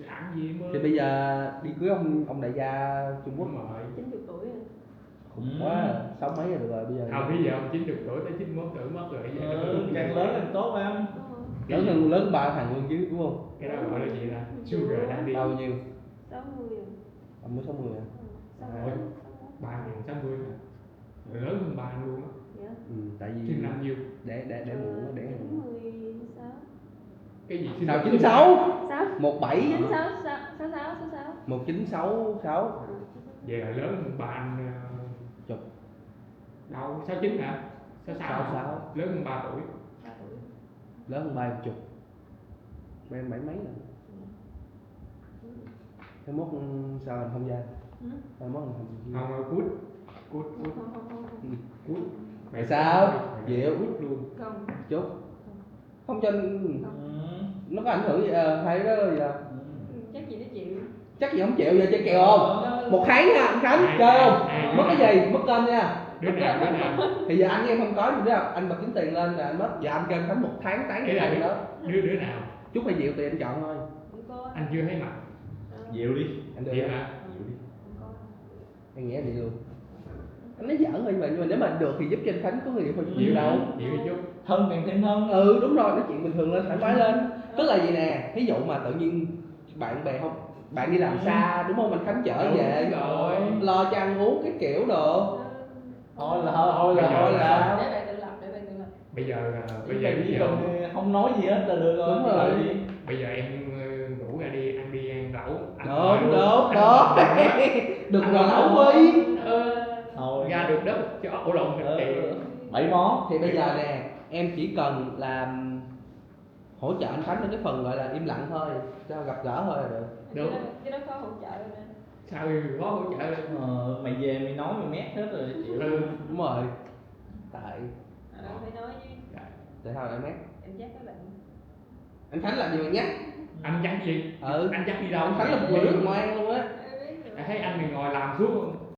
Làm gì mà Thì bây giờ đi cưới ông ông đại gia Trung Quốc. Đúng rồi. Chín mươi tuổi rồi. Khủng Ừ. Quá, sáu mấy rồi được rồi bây giờ. Không, bây giờ ông chín mươi tuổi tới chín mươi mốt tuổi mất rồi, bây giờ Ờ, nó Càng lớn càng tốt em. Ờ. Cái Lớn gì? Hơn, lớn ba thằng hơn chứ đúng không? Cái đó gọi là gì ta? Sugar daddy. Bao nhiêu? Sáu mươi rồi. Ông mới sáu mươi hả? Sáu Ủa, mươi, sáu mươi. Ba ngàn sáu mươi hả? Rồi lớn hơn ba luôn á. Dạ. Ừ, tại vì Sinh năm nhiêu? Đẻ, đẻ, đẻ muộn, đẻ Ờ, muộn. Chín mươi sáu. Cái gì sinh Sao năm chín nhiêu? Sáu? Sao? Một bảy. Chín sáu, sáu, sáu, sáu, sáu, sáu. Một chín sáu sáu. Ờ, Vậy là lớn hơn ba anh, ờ, Chục. Đâu, sáu chín hả? Sáu sáu Sáu hả? Sáu. Lớn hơn ba tuổi. Ba tuổi. Lớn hơn ba chục. Ba em bảy mấy rồi. Hai mốt sao anh không ra? Hử? Hai mốt anh không ra. Không, không, cút. Cút, cút. Không, không, không, không. Cút. Tại sao? Mày Dịu. Cút luôn. Không. Chốt. Không cho anh, Không. Nó có ảnh hưởng gì? Ờ, hay đó vậy. Ừ, chắc gì nó chịu. Chắc gì không chịu, giờ chơi kèo không? Ờ. Một tháng nha, anh Khánh, Hai, chơi hai, không? hai, Mất cái hai. Gì? Mất kênh nha. Đứa nào, đứa nào? Thì giờ anh với em không có gì đâu, anh mà kiếm tiền lên là anh mất. Giờ anh kêu anh Khánh một tháng tán Ý cái là này đứa, đó. đứa, đứa nào? Chút phải dịu thì anh chọn thôi. Không có. Anh chưa thấy mặt. Ờ, Dịu đi. Anh được Dịu hả? hả? Dịu đi. Không có. Em nghĩ là dịu. Anh nói giỡn thôi mà, nhưng mà nếu mà được thì giúp cho anh Khánh có người không Dịu gì đâu. Dịu đi chút. Thân càng thêm thân. Ừ, đúng rồi, nói chuyện bình thường lên, thoải mái lên. Tức là gì nè, ví dụ mà tự nhiên bạn bè không, bạn đi làm xa đúng không, anh Khánh chở về, lo cho ăn uống cái kiểu đồ. Thôi là thôi, thôi là thôi là sao? Để bạn tự lập, để bạn tự lập. Bây giờ à, bây Bây giờ giờ ví chỉ dụ cần không nói gì hết là được rồi. Đúng Đi rồi. đợi đi. Bây giờ em ờ, ngủ ra đi, ăn đi ăn lẩu, anh Ờ, mời đúng, luôn. đúng, Anh đó. mời luôn. Được Anh rồi, mời lẩu luôn. đi. Ờ, Thôi. Ra được đất cho ổ lộn Ờ, kìa. Bảy món. Thì bây giờ nè, em chỉ cần là hỗ trợ anh Khánh trong cái phần gọi là im lặng thôi, cho gặp gỡ thôi là được. Đúng. Cái đó, cái đó khó hỗ trợ nè. Sao khó hỗ trợ? Ờ, mày về mày nói mày mét hết rồi chịu. Ừ. Đúng rồi. Tại Ờ, phải nói chứ. Dạ. Tại sao lại mét? Em chắc các bạn. Anh Khánh làm gì mà nhắc? Anh chắc gì? Ừ. Anh chắc đi đâu? Anh Khánh là một người rất là ngoan luôn á. Em thấy anh này ngồi làm suốt.